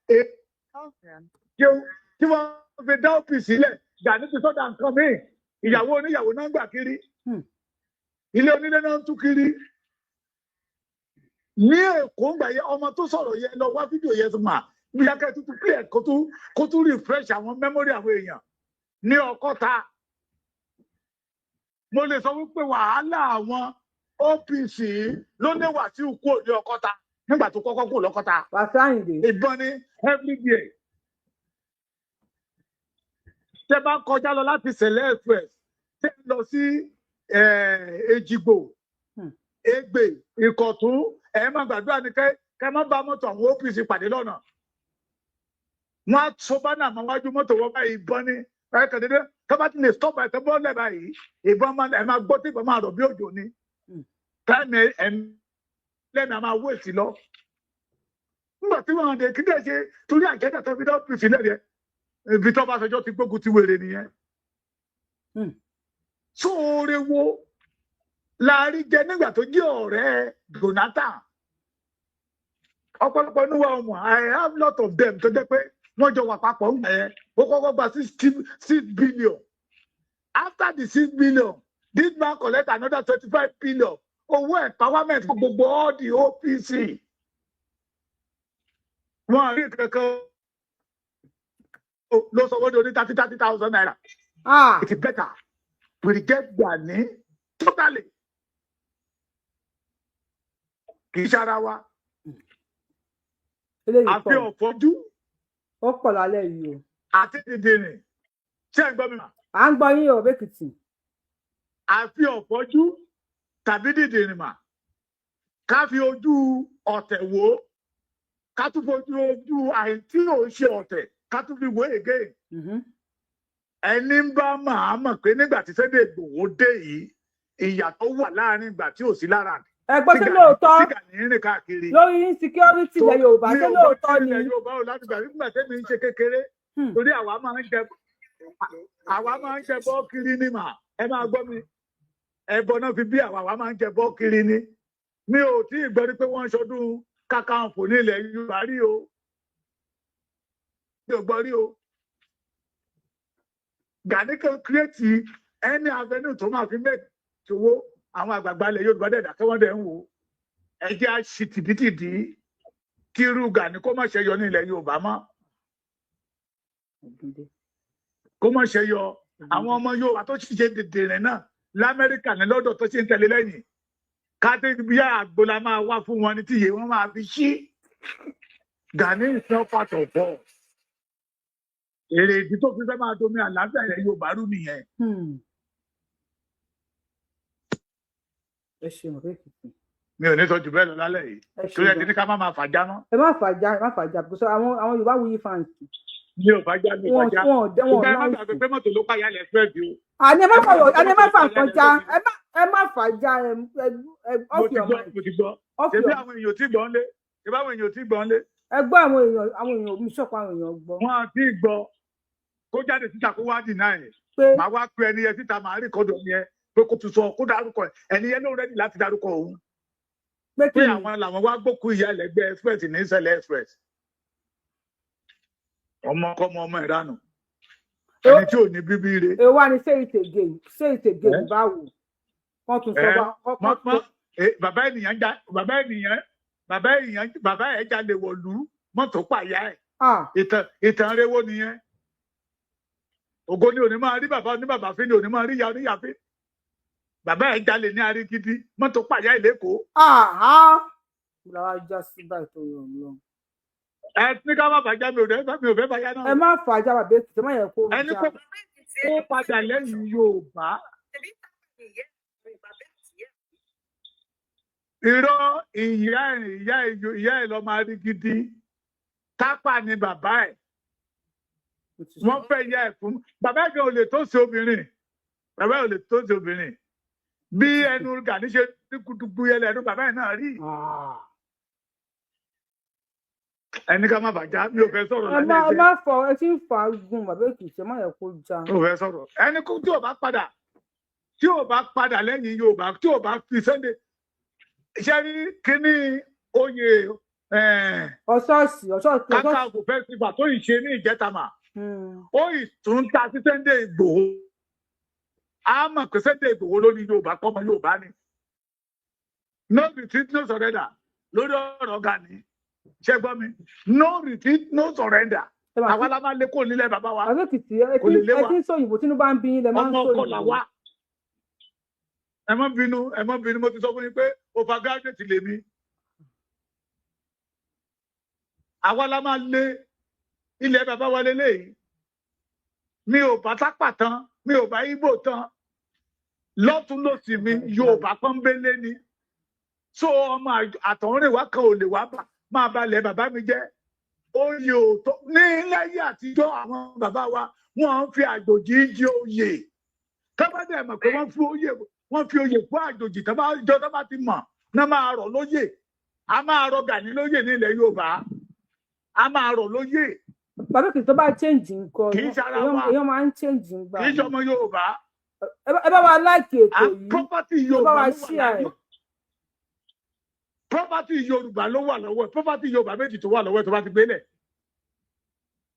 èyí tí wọ́n fi dá OPC sílẹ̀, Gani ti sọ́dà nǹkan míì. Ìyàwó oníyàwó náà ń gbà kiri, ilé onílé náà ń tú kiri ní Èkó. Ń gbà yẹ ọmọ tó sọ̀rọ̀ yẹn lọ wá fídíò yẹn tó mà bí akẹ́ tuntun clear, kó tún refresh àwọn memory àwọn èèyàn ní Ọkọ́ta. Mo lè sọ wípé wàhálà àwọn OPC ló ní Wàsíù kúrò ní Ọkọ́ta. Nígbà tó kọ́kọ́ kúrò lọ́kọ́ta, Wàsíù Àyìndé. Ìbọn ní everyday. Tẹ bá kọjá lọ láti Sẹ̀lẹ̀ Express, tẹ lọ sí Èjìgbò, Ègbè, Ìkọ̀tún, ẹ má gbàdúrà ní kẹ má bá mọ́tò àwọn OPC pàdé lọ́nà. Wọ́n á so banner mọ́ wájú mọ́tò wọn báyìí, ìbọn ní ẹ kàn dédé. Tó bá ti lè stop ẹ, tó bọ́ lẹ̀ báyìí, ìbọn máa, ẹ máa gbọ́ tí ìbọn máa rọ̀ bí òjò ni. Táìmù ẹ lẹ́nu a máa wéèsì lọ. Nígbà tí wọ́n dé, kí dẹ̀ ṣe torí àjẹ́dà tó fi dá OPC lẹ́rìí ibi tó bá sọjọ́ ti gbógun ti wèrè nìyẹn. Sóore wo la rí jẹ nígbà tó jẹ́ ọ̀rẹ́ Jonathan? Ọ̀pọ̀lọpọ̀ inú wa ọmọ, I have lot of them tó jẹ́ pé wọ́n jọ wà papọ̀ ń gbà yẹn. Ó kọ́kọ́ gba 6 billion. After the 6 billion, this man collect another 25 billion owó empowerment fún gbogbo all the OPC. Wọn rí kankan ló sọ wọ́n di oní 30,000 naira. It is better we reject Gani totally. Kì í ṣara wa. Eléyìí àfi pọ̀. Ọ̀fọ́jú. Ó pọ̀ lálẹ́ yìí o. Àti dìndìnrìn. Ṣé ẹ gbọ́ mi mà? À ń gbọ́ yín o, Bẹ́kìtì. Àfi ọ̀fọ́jú tàbí dìndìnrìn mà, ká fi ojú ọ̀tẹ̀ wò ó, ká tún fojú ojú àìtí ò ṣe ọ̀tẹ̀, ká tún fi wò ó again. Ẹni ń bá màá mọ̀ pé nígbà tí Sunday Igboho dé yìí, ìyàtọ̀ wà láàrin ìgbà tí ò sí lára Ẹ gbọ́, sí lóòótọ́ tí Gani ń rìn káàkiri. Lórí insecurity ilẹ̀ Yorùbá, Mi ṣé ò gbọ́ lóòótọ́ sí ni? ilẹ̀ Yorùbá o. Láti gbà nígbà tẹ́mi ń ṣe kékeré, torí àwa máa ń jẹ bọ́ kiri ni mà. Ẹ máa gbọ́ mi, ẹbọ náà fi bí àwa máa ń jẹ bọ́ kiri ni. Mi ò tí ì gbọ́ rí pé wọ́n ń ṣọdún Kakanfò ní ilẹ̀ Yorùbá rí o. Mi ò gbọ́ rí o. Gani kan create any avenue tó máa fi make owó. Àwọn àgbààgbà ilẹ̀ Yorùbá dẹ̀ dákẹ́, wọ́n dẹ̀ ń wò ó. Ẹ jẹ́ á ṣì tìdítìdí kí irú Gani kó má ṣe yọ ní ilẹ̀ Yorùbá mọ́, kó má ṣe yọ. Àwọn ọmọ Yorùbá tó sì ṣe dìndìnrín náà l'Amẹ́ríkà ní lọ́dọ̀ tó ṣe ń tẹ̀lé lẹ́yìn káté bí àgbo la máa wá fún wọn ní tíye wọn máa fi ṣí. Gani is not part of us. Èrè ìdí tó fi fẹ́ máa domi àlàáfíà ilẹ̀ Yorùbá rú nìyẹn. Ẹ ṣeun, Bẹ́kìtì. Mi ò ní sọ jù bẹ́ẹ̀ lọ lálẹ́ yìí, Ẹ ṣeun torí ẹ ti gan. ní ká má máa fàjá mọ́. Ẹ má fàájà, ẹ má fàájà, because àwọn Yorùbá Wuyi fans Mi ò fàjá, mi ò wọn fàjá. wọn ò dẹ wọn Ṣùgbọ́n ẹ má láìsí. gbàgbé pé mọ́tò ló pàyà lẹ̀ fẹ́ bí o. Àní ẹ má Ẹ má fàrọ gbàgbé àní ẹ má mọ́tò fà ló nǹkan pàyà já. lẹ̀. Ẹ má fàájà, ẹ Mo off ti your gbọ́, mind. mo ti gbọ́. Off Ṣebí your àwọn èèyàn ò tí gbọ́ ń lé? Ṣebí àwọn èèyàn ò tí gbọ́ ń lé? Ẹ gbọ́, àwọn èèyàn mi sọ̀pọ̀, àwọn èèyàn gbọ́. Wọn àti gbọ́. Kó jáde síta, kó wá dìnnà ẹ̀. Pé màá wá pe ẹni yẹn síta, màá record ẹni yẹn pé kó tún sọ, kó dárúkọ ẹ̀. Ẹni yẹn ló ready láti dárúkọ òun. Pé kí Pé ni? Àwọn làwọn wá gbókù ìyá ẹlẹgbẹ́ express ní Ìṣẹ̀lẹ̀ Express. Ọmọ kọ́mọ ọmọ ìranù. Ẹni tí ò ní bíbí re. Èwo wá ni say it again, say it again? Ẹ? Báwo wọ́n tún sọ Ẹ wá mọ mọ bàbá ènìyàn já bàbá ènìyàn bàbá ènìyàn bàbá ẹ̀ jalè wọ̀lú, mọ́tò pàyà ẹ̀. Ìtàn rewó nìyẹn. Ògo ni òní máa rí bàbá ní bàbá fín ni òní máa rí ìyá oníyà fín. Bàbá ẹ̀ jalè ní Arigidi, mọ́tò pàyà ẹ̀ lẹ́kọ̀ọ́. Làwa já sí báyìí tó yọ̀ lọ. Ẹ ní ká má bàjá, mi ò fẹ́ bàjá náà. Ẹ má fàájà, bàbá Èkìtì, ẹ má yẹ kó Ẹni já. kó padà lẹ́yìn Yorùbá. Irọ́, ìyá ẹ̀ lọ́ máa rí gidi. Tápà ni bàbá ẹ̀. Wọ́n fẹ́ ìyá ẹ̀ fún bàbá ẹ̀ gan ò lè tó sí obìnrin. Bàbá yẹn ò lè tó ti obìnrin. Bí ẹnu Gani ṣe ní kutuku yẹn lẹ́nu bàbá yẹn náà rí. Ẹni ká má bàjá, mi ò fẹ́ sọ̀rọ̀ Ẹ má lálẹ́ ẹ iṣẹ́. má fọ, ẹ ti ń fà á gùn, bàbá Èkìtì, ẹ má yẹ kó já. Mi ò fẹ́ sọ̀rọ̀. Ẹni kó tí ò bá padà, tí ò bá padà lẹ́yìn Yorùbá, tí ò bá fi Sunday ṣe rí kíní oyè Ọ̀ṣọ́ọ̀ṣì, ọ̀ṣọ́ọ̀ṣì. Kákàkù festival tó yìí ṣe ní ìjẹta mà, ó yìí tún ta sí Sunday Ìgbòho. A mọ̀ pé Sunday Ìgbòho ló ní Yorùbá, pọ́mọ Yorùbá ni. No retreat, no surrender lórí ọ̀rọ̀ Gani. Ṣé gbọ́ mi? No retreat, no surrender. Àwa la máa lé kó nílẹ̀ bàbá wa. Bàbá Èkìtì, ẹ Kò lè ti lé ẹ wa. ti ń sọ òyìnbó, tínú bá ń bí yín lẹ máa ń Ọmọ sọ ọkọ là òyìnbó. wá. Ẹ má bínú, ẹ má bínú, mo ti sọ fún yín pé overgraduate lèmi. Àwa la máa lé ilẹ̀ bàbá wa lélẹ́yìí. Mi ò bá Tápà tán, mi ò bá Ìgbò tán, lọ́tún lọ́sì mi Yorùbá pọ́nbélé ni. So ọmọ àtọ̀húnrìnwá kan ò lè wá bá máa balẹ̀ bàbá mi jẹ́. Oyè òótọ́ ní láyé àtijọ́, àwọn bàbá wa wọ́n ń fi àjòjì jẹ oyè. Tọ́ba dẹ̀ mọ̀ pé wọ́n fi oyè fún àjòjì, tọ́ba jọ tọ́ba ti mọ̀ náà máa rọ̀ lóyè. A máa rọ̀ Gani lóyè ní ilẹ̀ Yorùbá, a máa rọ̀ lóyè. Bàbá Èkìtì, tó bá change nǹkan, Kì í ṣara wa. èèyàn máa ń change ngbà. Kì í ṣọmọ Yorùbá. Ẹ bá wa like ètò yìí, Property ẹ bá Yorùbá wa ló wà share láyé. ẹ. Property Yorùbá ló wà lọ́wọ́ ẹ̀. Property Yorùbá méjì tó wà lọ́wọ́ ẹ̀ tó bá ti gbélẹ̀,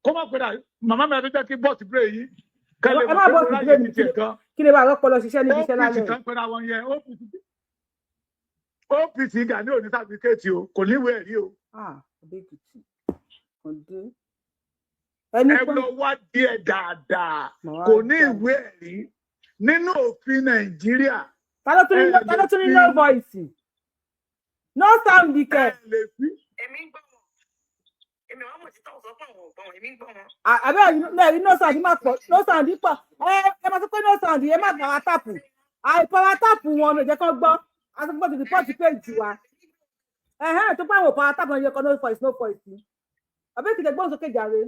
kó má pẹ́ dà màmá mi àti jẹ́ kí bọ́ọ̀sì bírè yìí kẹ́lẹ́ Ẹ má mọ̀ pé bọ́ mo sí ráyè bírè mi ti tiẹ̀ gan. Kí lè bá àrọ́pọlọ ṣiṣẹ́ níbi iṣẹ́ OPC lálẹ́. tán pẹ́ra wọn yẹn, OPC, OPC Gani ò ní certificate o, kò níwèé ẹ̀rí o. Ah, bàbá Èkìtì kò dé ẹni Ẹ pé lọ wá díẹ̀ dáadáa. Màá Kò ní já. ìwé ẹ̀rí nínú òfin Nàìjíríà. Ta ló tún ní Ẹ ta ló lè tún ní fi no voice, no sound kẹ? Ẹ lè fi Èmi ń gbọ́ wọn, èmi àwọn ọmọ títọ́ sọ pé àwọn ò gbọ́ wọn, èmi ń gbọ́ wọn. Àbẹ́ ẹ̀rí no sound má pọ̀, no sound pọ̀. Ẹ máa sọ pé no sound, ẹ má power tap, àì power tap wọn ló jẹ́ kó gbọ́. Àti ti report page wa ẹ̀hẹ́n tó pàwọn power tap wọn yẹ kó no voice, no voice ni. Bàbá Èkìtì, gbọ́n sókè jàre.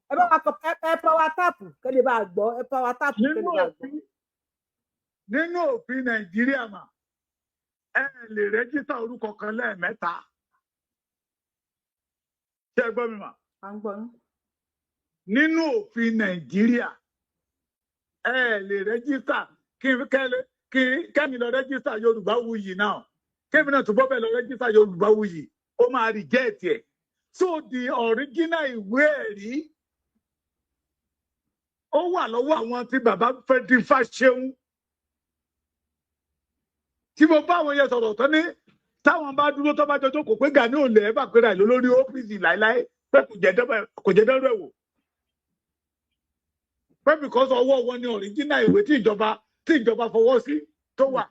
Ẹ bá wa kọ ẹ power tap kẹ́ lè bá a gbọ́, ẹ power tap kẹ́ lè Nínú bá a gbọ́. òfin, nínú òfin Nàìjíríà mà, ẹ lè register orúkọ kan lẹ́ẹ̀mẹ́ta. Ṣé ẹ gbọ́ mi mà? À ń gbọ́ yín. Nínú òfin Nàìjíríà, ẹ lè register kí kí kẹ́mi lọ register Yorùbá Wuyì náà, kémi náà túbọ̀ bẹ́ẹ̀ lọ register Yorùbá Wuyì, ó máa reject ẹ̀. So the original ìwé ẹ̀rí, ó wà lọ́wọ́ àwọn tí bàbá Frederick Fáṣẹ̀hún. Tí mo bá àwọn yẹn sọ̀rọ̀ tán ní táwọn bá dúró tó bá jọjọ́ kò pé Gani ò lè ẹ́ bá pera ìlú lórí OPC láéláé, pé kò jẹ́ dọ́rọ̀ ẹ̀ wò, pé because ọwọ́ wọn ni original ìwé tí ìjọba fọwọ́ sí tó wà.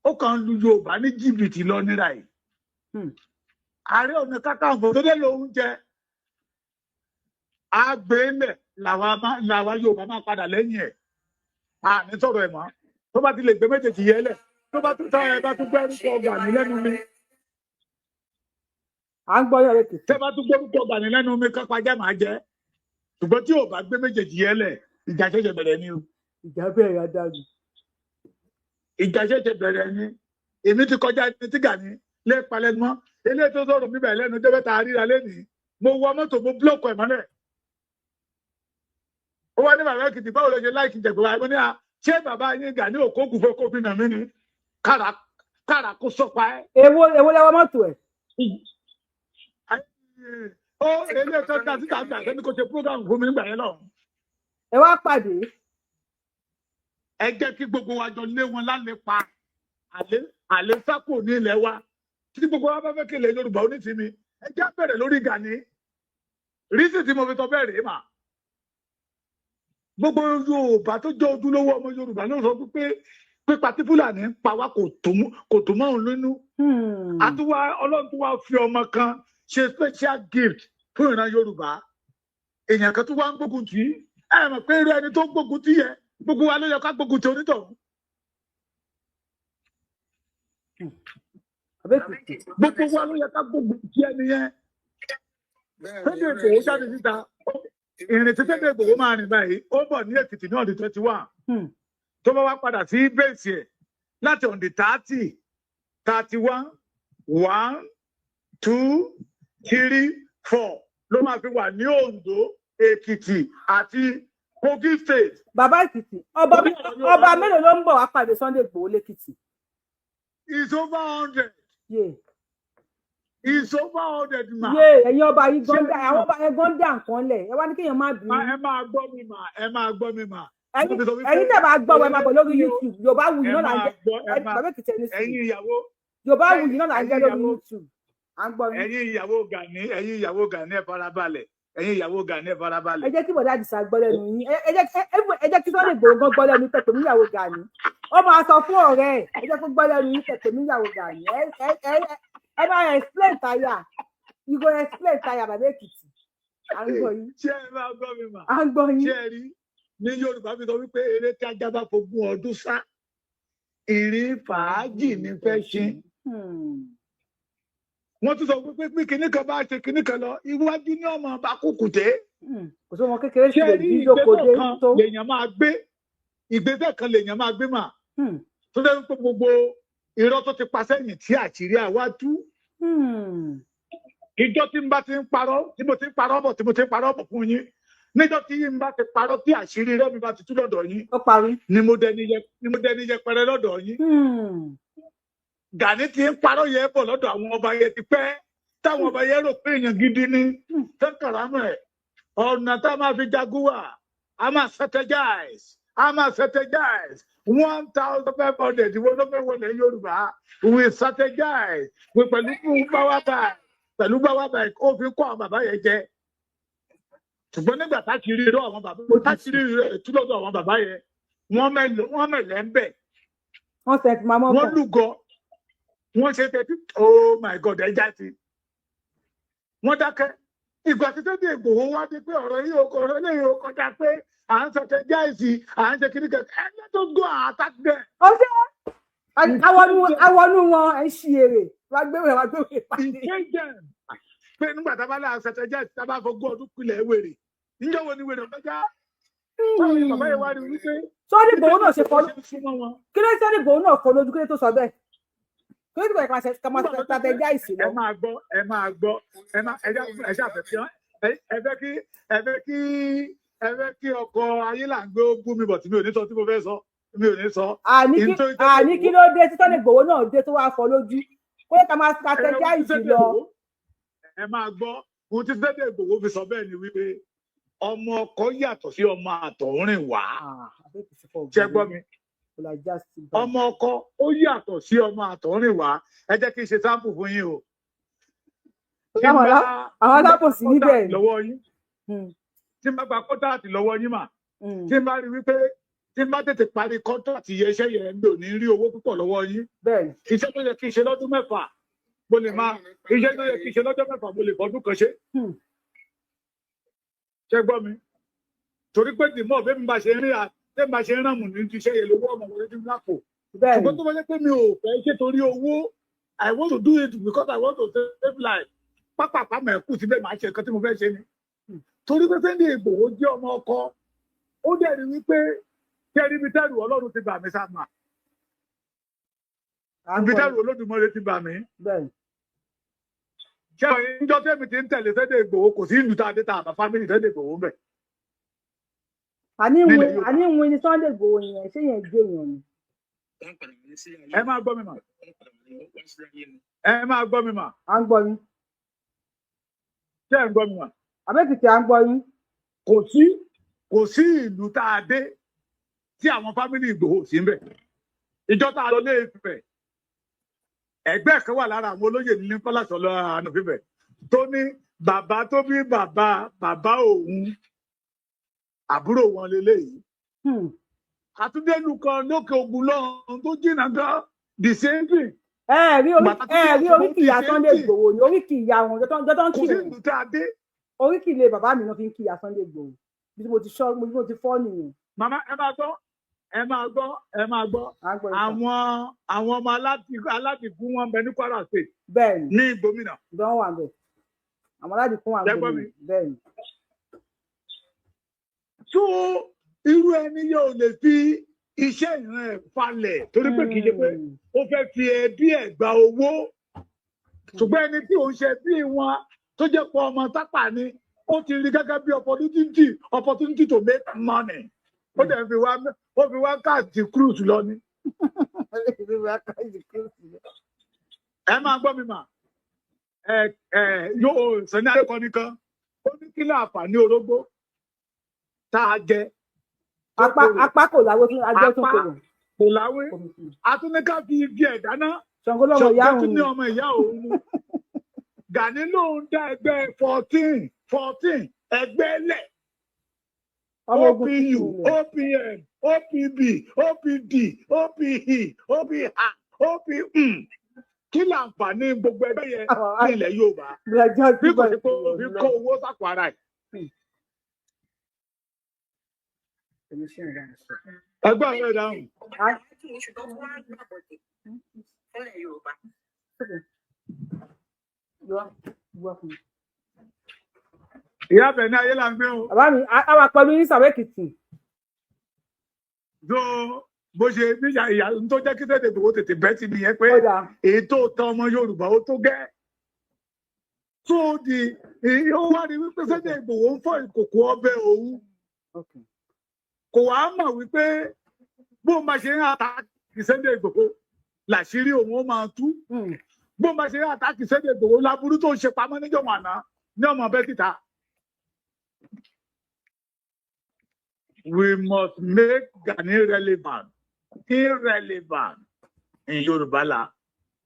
Ó kàn ń lu Yorùbá ní jìbìtì lọ níra yìí. Ààrẹ Ọ̀nà Kakanfò tó dé lóun jẹ àgbélẹ̀ làwa Yorùbá máa padà lẹ́yìn ẹ̀. Àní sọ̀rọ̀ ẹ̀ mọ́ tó bá ti lè gbé méjèèjì yẹn lẹ̀, tó bá tún táyà ẹ bá tún gbẹ́rúkọ Gani lẹ́nu mi. À ń gbọ́ yọ̀ lẹ́kìtì. Tẹ́ bá tún gbórúkọ Gani lẹ́nu mi, kápá jẹ́ màá jẹ́. Ṣùgbọ́n tí ò bá gbé méjèèjì yẹn lẹ̀, ìjà ṣẹ̀ṣẹ̀ bẹ̀rẹ̀ ni o. Ìjà bẹ̀rẹ̀ adágún. Ìjà ṣẹ̀ṣẹ̀ bẹ̀rẹ̀ ni. Èmi ti kọjá ní tí Gani lè palẹ̀ mọ́. Eléyìí tó sọ̀rọ̀ mi bẹ̀rẹ̀ lẹ́nu jẹ́ bẹ́ta ríra lẹ́nìí, mo wọ mọ́tò, mo block ẹ̀ mọ́lẹ̀. Ó wá ní, "Bàbá Èkìtì, báwo ló ṣe láìkì jẹ̀gbẹ́ wa?" Mo ní, "À, ṣé bàbá yín Gani òkókù fẹ́ kó fi nà mí ni? Kára kára kó sọ́pa ẹ́." Èwo lẹ́wọ́ mọ́tò ẹ̀? Ó eléyìí tó dá síta gbà sẹ́ni kò ṣe program fún mi nígbà yẹn lọ. Ẹ wá pàdé. Ẹ jẹ́ kí gbogbo wa jọ lé wọn lálẹ́ pa àlẹ́ àlẹ́ sákò ní ilẹ̀ wa. Tí gbogbo wa bá fẹ́ kí ilẹ̀ Yorùbá onísìnmi, ẹ jẹ́ á bẹ̀rẹ̀ lórí Gani. Rísì tí mo fi sọ bẹ́ẹ̀ rèé mà, gbogbo Yorùbá tó jẹ́ ojúlówó ọmọ Yorùbá ló sọ pé pípa tí Fúlàní ń pa wá kò tó mọ́ òun nínú. Àtúwá Ọlọ́run tó wá fi ọmọ kan ṣe special gift fún ìran Yorùbá, èèyàn kan tó wá ń gbógun tì í. Ẹ mọ̀ pé irú ẹni tó ń gbógun tì yẹ, gbogbo wa ló yẹ ká gbógun tì onítọ̀hún. Gbogbo wa ló yẹ ká gbógun tì ẹni yẹn. Sunday Igboho jáde síta. Ìrìn tí Sunday Igboho máa rìn báyìí, ó bọ̀ ní Èkìtì ní on the 21. Tó bá wá padà sí base ẹ̀ láti on the 30, 31, 1, 2, 3, 4 ló máa fi wà ní Oǹdó, Èkìtì àti Kogi State. Bàbá Èkìtì, ọba ọba mélòó ló ń bọ̀ wá pàdé Sunday Igboho lẹ́kìtì? It's over 100. It's over 100 ma. Yé, ẹ̀yin ọba yìí gan dá, àwọn ọba yẹn gan dá nǹkan lẹ̀, ẹ wá ní kéèyàn má bínú. Ẹ máa gbọ́ mi mà, ẹ máa gbọ́ mi mà. Ẹ̀yin tẹ́ bá gbọ́ wa, ẹ máa bọ̀ lórí YouTube, Yorùbá Wuyì náà là ń jẹ́. Bàbá Èkìtì, ẹni sùn. Ẹ̀yin ìyàwó. Yorùbá Wuyì náà là ń jẹ́ lórí YouTube, à ń gbọ́ yín. Ẹ̀yin ìyàwó Gani, ẹ̀yin ìyàwó Gani, ẹ farabalẹ̀. Ẹ̀yin ìyàwó Gani, ẹ farabalẹ̀. Ẹ jẹ́ kí bọ̀dá Àdìsá gbọ́ lẹ́nu yín. Ẹ jẹ́ kí Sunday Igboho gan gbọ́ lẹ́nu pẹ̀pẹ̀ níyàwó Gani. Ó máa sọ fún ọ̀rẹ́ ẹ̀, ẹ jẹ́ kó gbọ́ lẹ́nu yín pẹ̀pẹ̀ níyàwó Gani. Ẹ máa explain tire, you go explain tire. Bàbá Èkìtì, à ń gbọ́ yín. Ṣé ẹ máa gbọ́ mi mà? À ń gbọ́ yín. Ṣé ẹ rí ní Yorùbá fi sọ wípé eré tí ajá bá fogún ọdún sá, ìrìn fàájì ní fẹ́ ṣe. Wọ́n tún sọ pé pé kinní kan bá ṣe kinní kan lọ iwájú ní ọmọ bá kúkú dé. Kò sí ọmọ kékeré sí lè rí bí jókòó dé ìgbésẹ̀ kan tó. lèèyàn máa gbé, ìgbésẹ̀ kan lèèyàn máa gbé mà, tó jẹ́ pé gbogbo irọ́ tó ti pa sẹ́yìn tí àṣírí àwa tú. Ìjọ tí n bá ti ń parọ́, tí mo ti ń parọ́ bọ̀, tí mo ti ń parọ́ bọ̀ fún yín, níjọ́ tí n bá ti parọ́ tí àṣírí irọ́ mi bá ti tú lọ́dọ̀ yín, ó parí. Ni mo dẹni yẹpẹrẹ lọ́dọ̀ yín. Gani ti ń parọ́ yẹn bọ̀ lọ́dọ̀ àwọn ọba yẹn ti pẹ́, táwọn ọba yẹn rò pé èèyàn gidi ni tẹ́kọ̀rámọ̀ ẹ̀. Ọ̀nà tá a máa fi jagun wà, a máa strategize, a máa strategize. 1,500 ìwọ ló fẹ́ wọlé Yorùbá, we strategize, we pẹ̀lú fún báwa báyìí, pẹ̀lú báwa báyìí, ó fi kó àwọn bàbá yẹn jẹ. Ṣùgbọ́n nígbà táṣìírí irọ́ àwọn bàbá, táṣìírí rẹ̀ tú lọ́dọ̀ àwọn bàbá yẹn, wọ́n mẹ́lẹ̀ ń bẹ̀. Wọ́n sẹ̀ fi mamọ́. Wọ́n lúgọ, wọ́n ṣe tẹ́tí. Oh my God, ẹ já sí, wọ́n dákẹ́. Ìgbà tí Sunday Igboho wá dé pé ọ̀rọ̀ yìí ó ọ̀rọ̀ yìí ó kọjá pé à ń strategize, à ń ṣe kíní kẹ̀kẹ́, ẹ let us go and attack them. Ó ṣe awọnú wọn, ẹ ń ṣí èrè wá gbéwèé, wá gbéwèé pàdé. Engage them pé nígbà tá a bá lè strategize, tá a bá fogún ọdún pilẹ̀ wèrè, níjọ́ wo ni wèrè kọjá? Báwo ni bàbá yẹn wá rí wípé Sunday Igboho náà ṣe fọ́? Kí ló Sunday Igboho náà fọ́ lójú? Kí ló tó sọ bẹ́ẹ̀? Kí ló tó bẹ̀rẹ̀ ká máa strategize lọ? Ẹ máa gbọ́, ẹ máa gbọ́, ẹ máa ẹ ẹ ṣàfẹ́ kí ẹ fẹ́ kí ọkọ̀ ayé là ń gbé ó bú mi bọ̀ tí mi ò ní sọ tí mo fẹ́ sọ, mi ò ní sọ. Àní kí ló dé tí Sunday Igboho náà dé tó wá fọ́ lójú kó yẹ ká máa strategize lọ? Ẹ máa gbọ́, ohun tí Sunday Igboho fi sọ bẹ́ẹ̀ ni wípé ọmọ ọkọ yàtọ̀ sí ọmọ àtọ̀húnrìn wá. Ṣé gbọ́ mi? Ọmọ ọkọ ó yàtọ̀ sí ọmọ àtọ̀húnrìn wá. Ẹ jẹ́ kí n ṣe sample fún yín o. Àwọn alábòsí níbẹ̀. Lọ́wọ́ yín, tí n bá gba contract lọ́wọ́ yín mà, tí n bá rí wípé tí n bá tètè parí contract yẹn, iṣẹ́ yẹn, mi ò ní rí owó púpọ̀ lọ́wọ́ yín. Iṣẹ́ tó yẹ kí n ṣe lọ́dún 6, mo lè máa, iṣẹ́ tó yẹ kí n ṣe lọ́jọ́ 6, mo lè fọdún kan ṣe. Ṣé gbọ́ mi? Torí pé dìmọ̀ bẹ́ẹ̀ mi bá ṣe ń rí tẹ́ bá ṣe ń ràn mù ní iṣẹ́ yẹn, lówó ọmọ wọlé tí lápò. Ṣùgbọ́n tó bá jẹ́ pé mi ò fẹ́ ṣe torí owó, I want to do it because I want to save life, pápápá mẹ́kù síbẹ̀, máa ṣe nǹkan tí mo fẹ́ ṣe ni. Torí pé Sunday Igboho jẹ́ ọmọ ọkọ, ó dẹ̀ rí wípé tẹ́rí ibi tẹ́rù Ọlọ́run ti bà mí sáà, ibi tẹ́rù Olódùmarè ti bà mí. Ṣé àwọn ìjọ tẹ́mi ti ń tẹ̀lé Sunday Igboho, kò sí ìlú tá a dé tá a bá family Sunday Igboho ń bẹ̀. Àní ìwé ni Sunday Igboho yẹn, ṣé yẹn gbé yẹn ni? Ẹ máa gbọ́ mi mà, ẹ máa gbọ́ mi mà. À ń gbọ́ yín. Ṣé ẹ ń gbọ́ mi mà? Àbẹ́kìtì, à ń gbọ́ yín. Kò sí ìlú tá a dé tí àwọn family Ìgbòho sí ń bẹ̀. Ìjọ tá a lọ lé Ifẹ̀, ẹgbẹ́ kan wà lára àwọn olóyè ní Pálásọ̀ lọ àná fífẹ̀ tó ní bàbá tó bí bàbá bàbá òun, àbúrò wọn leléyìí. Àtúndélu kan lókè Ògùn lọ́hùn tó jìnnà gan, the same thing. Ẹ rí oríkì ìyá Sunday Igboho ni oríkì ìyá wọn jọtọ ń Kò kì sí wọn. ìlú tá a dé. Oríkì ilé bàbá mi náà fi ń kí ìyá Sunday Igboho, bí mo ti sọ, bí mo ti fọ́ nìyẹn. Màmá, ẹ máa gbọ́, ẹ máa gbọ́, ẹ máa gbọ́. Àwọn ọmọ aládìgún wọn bẹ ní Kwara State. Bẹ́ẹ̀ni. Ní gómìnà. Ìgbọ́n wà bẹ́ẹ̀, àwọn aládìgún wà Ṣé gbọ́ mi? Bẹ́ẹ̀ni. Tó irú ẹni yóò lè fi iṣẹ́ ìran ẹ̀ falẹ̀, torí pé kì í ṣe pé ó fẹ́ fi ẹbí ẹ̀ gba owó. Ṣùgbọ́n ẹni tí òun ṣe bí wọn tó jẹ́ pé ọmọ tápà ni, ó ti rí gẹ́gẹ́ bí opportunity to make money. Ó dẹ̀ fi wá, ó fi wá káàdì cruise lọ ni. Ẹ máa gbọ́ mi mà. Ẹ ẹ yóò Sani Adékọ́ni kan, ó ní kí láǹfààní orógbó tá a jẹ tó Apá korò, apá kò láwé tún ajọ́ tún apá korò. kò láwé, atúnika fi igi ẹ̀ dáná. Ṣàngó lọ́mọ ìyá Ṣàngó òun tún ní ni. ọmọ ìyá òun ni. Gani lòun dá ẹgbẹ́ 14 14 ẹgbẹ́ lẹ̀. Ọmọ ogun OPU, tuntun ilẹ̀. OPM, OPB, OPD, OPE, OPH, OPM. Kí láǹfààní gbogbo ẹgbẹ́ yẹn ní ilẹ̀ Yorùbá Lọ́jọ́ bí kò túbọ̀ sí pé ó fi kó owó sápò ara ẹ̀? Ẹgbẹ́ àwọn ẹ̀dáhùn. Ṣùgbọ́n wọ́n á gbàbọ̀dè fúnlẹ̀ Yorùbá. Ìyá abẹ ní ayé là ń gbé o. Bàbá mi, a wà pẹ̀lú yín sàwékìtì. So bó ṣe níyà ìyá tó jẹ́ kí Sunday Igboho tètè bẹ́ ti nìyẹn pé èyí tó tan ọmọ Yorùbá ó tó gẹ́. Tó di ó wá rí wípé Sunday Igboho ń fọ́ ìkòkò ọbẹ̀ òun. Kò wá mọ̀ wípé bó máa ṣe ń attack Sunday Igboho làṣírí òun ó máa tú. Bó máa ṣe ń attack Sunday Igboho láburú tó ń ṣe pamọ́ níjọ̀wọ̀n àná ní ọmọ bẹ́ẹ̀ síta. We must make Gani relevant, irrelevant in Yorùbá land.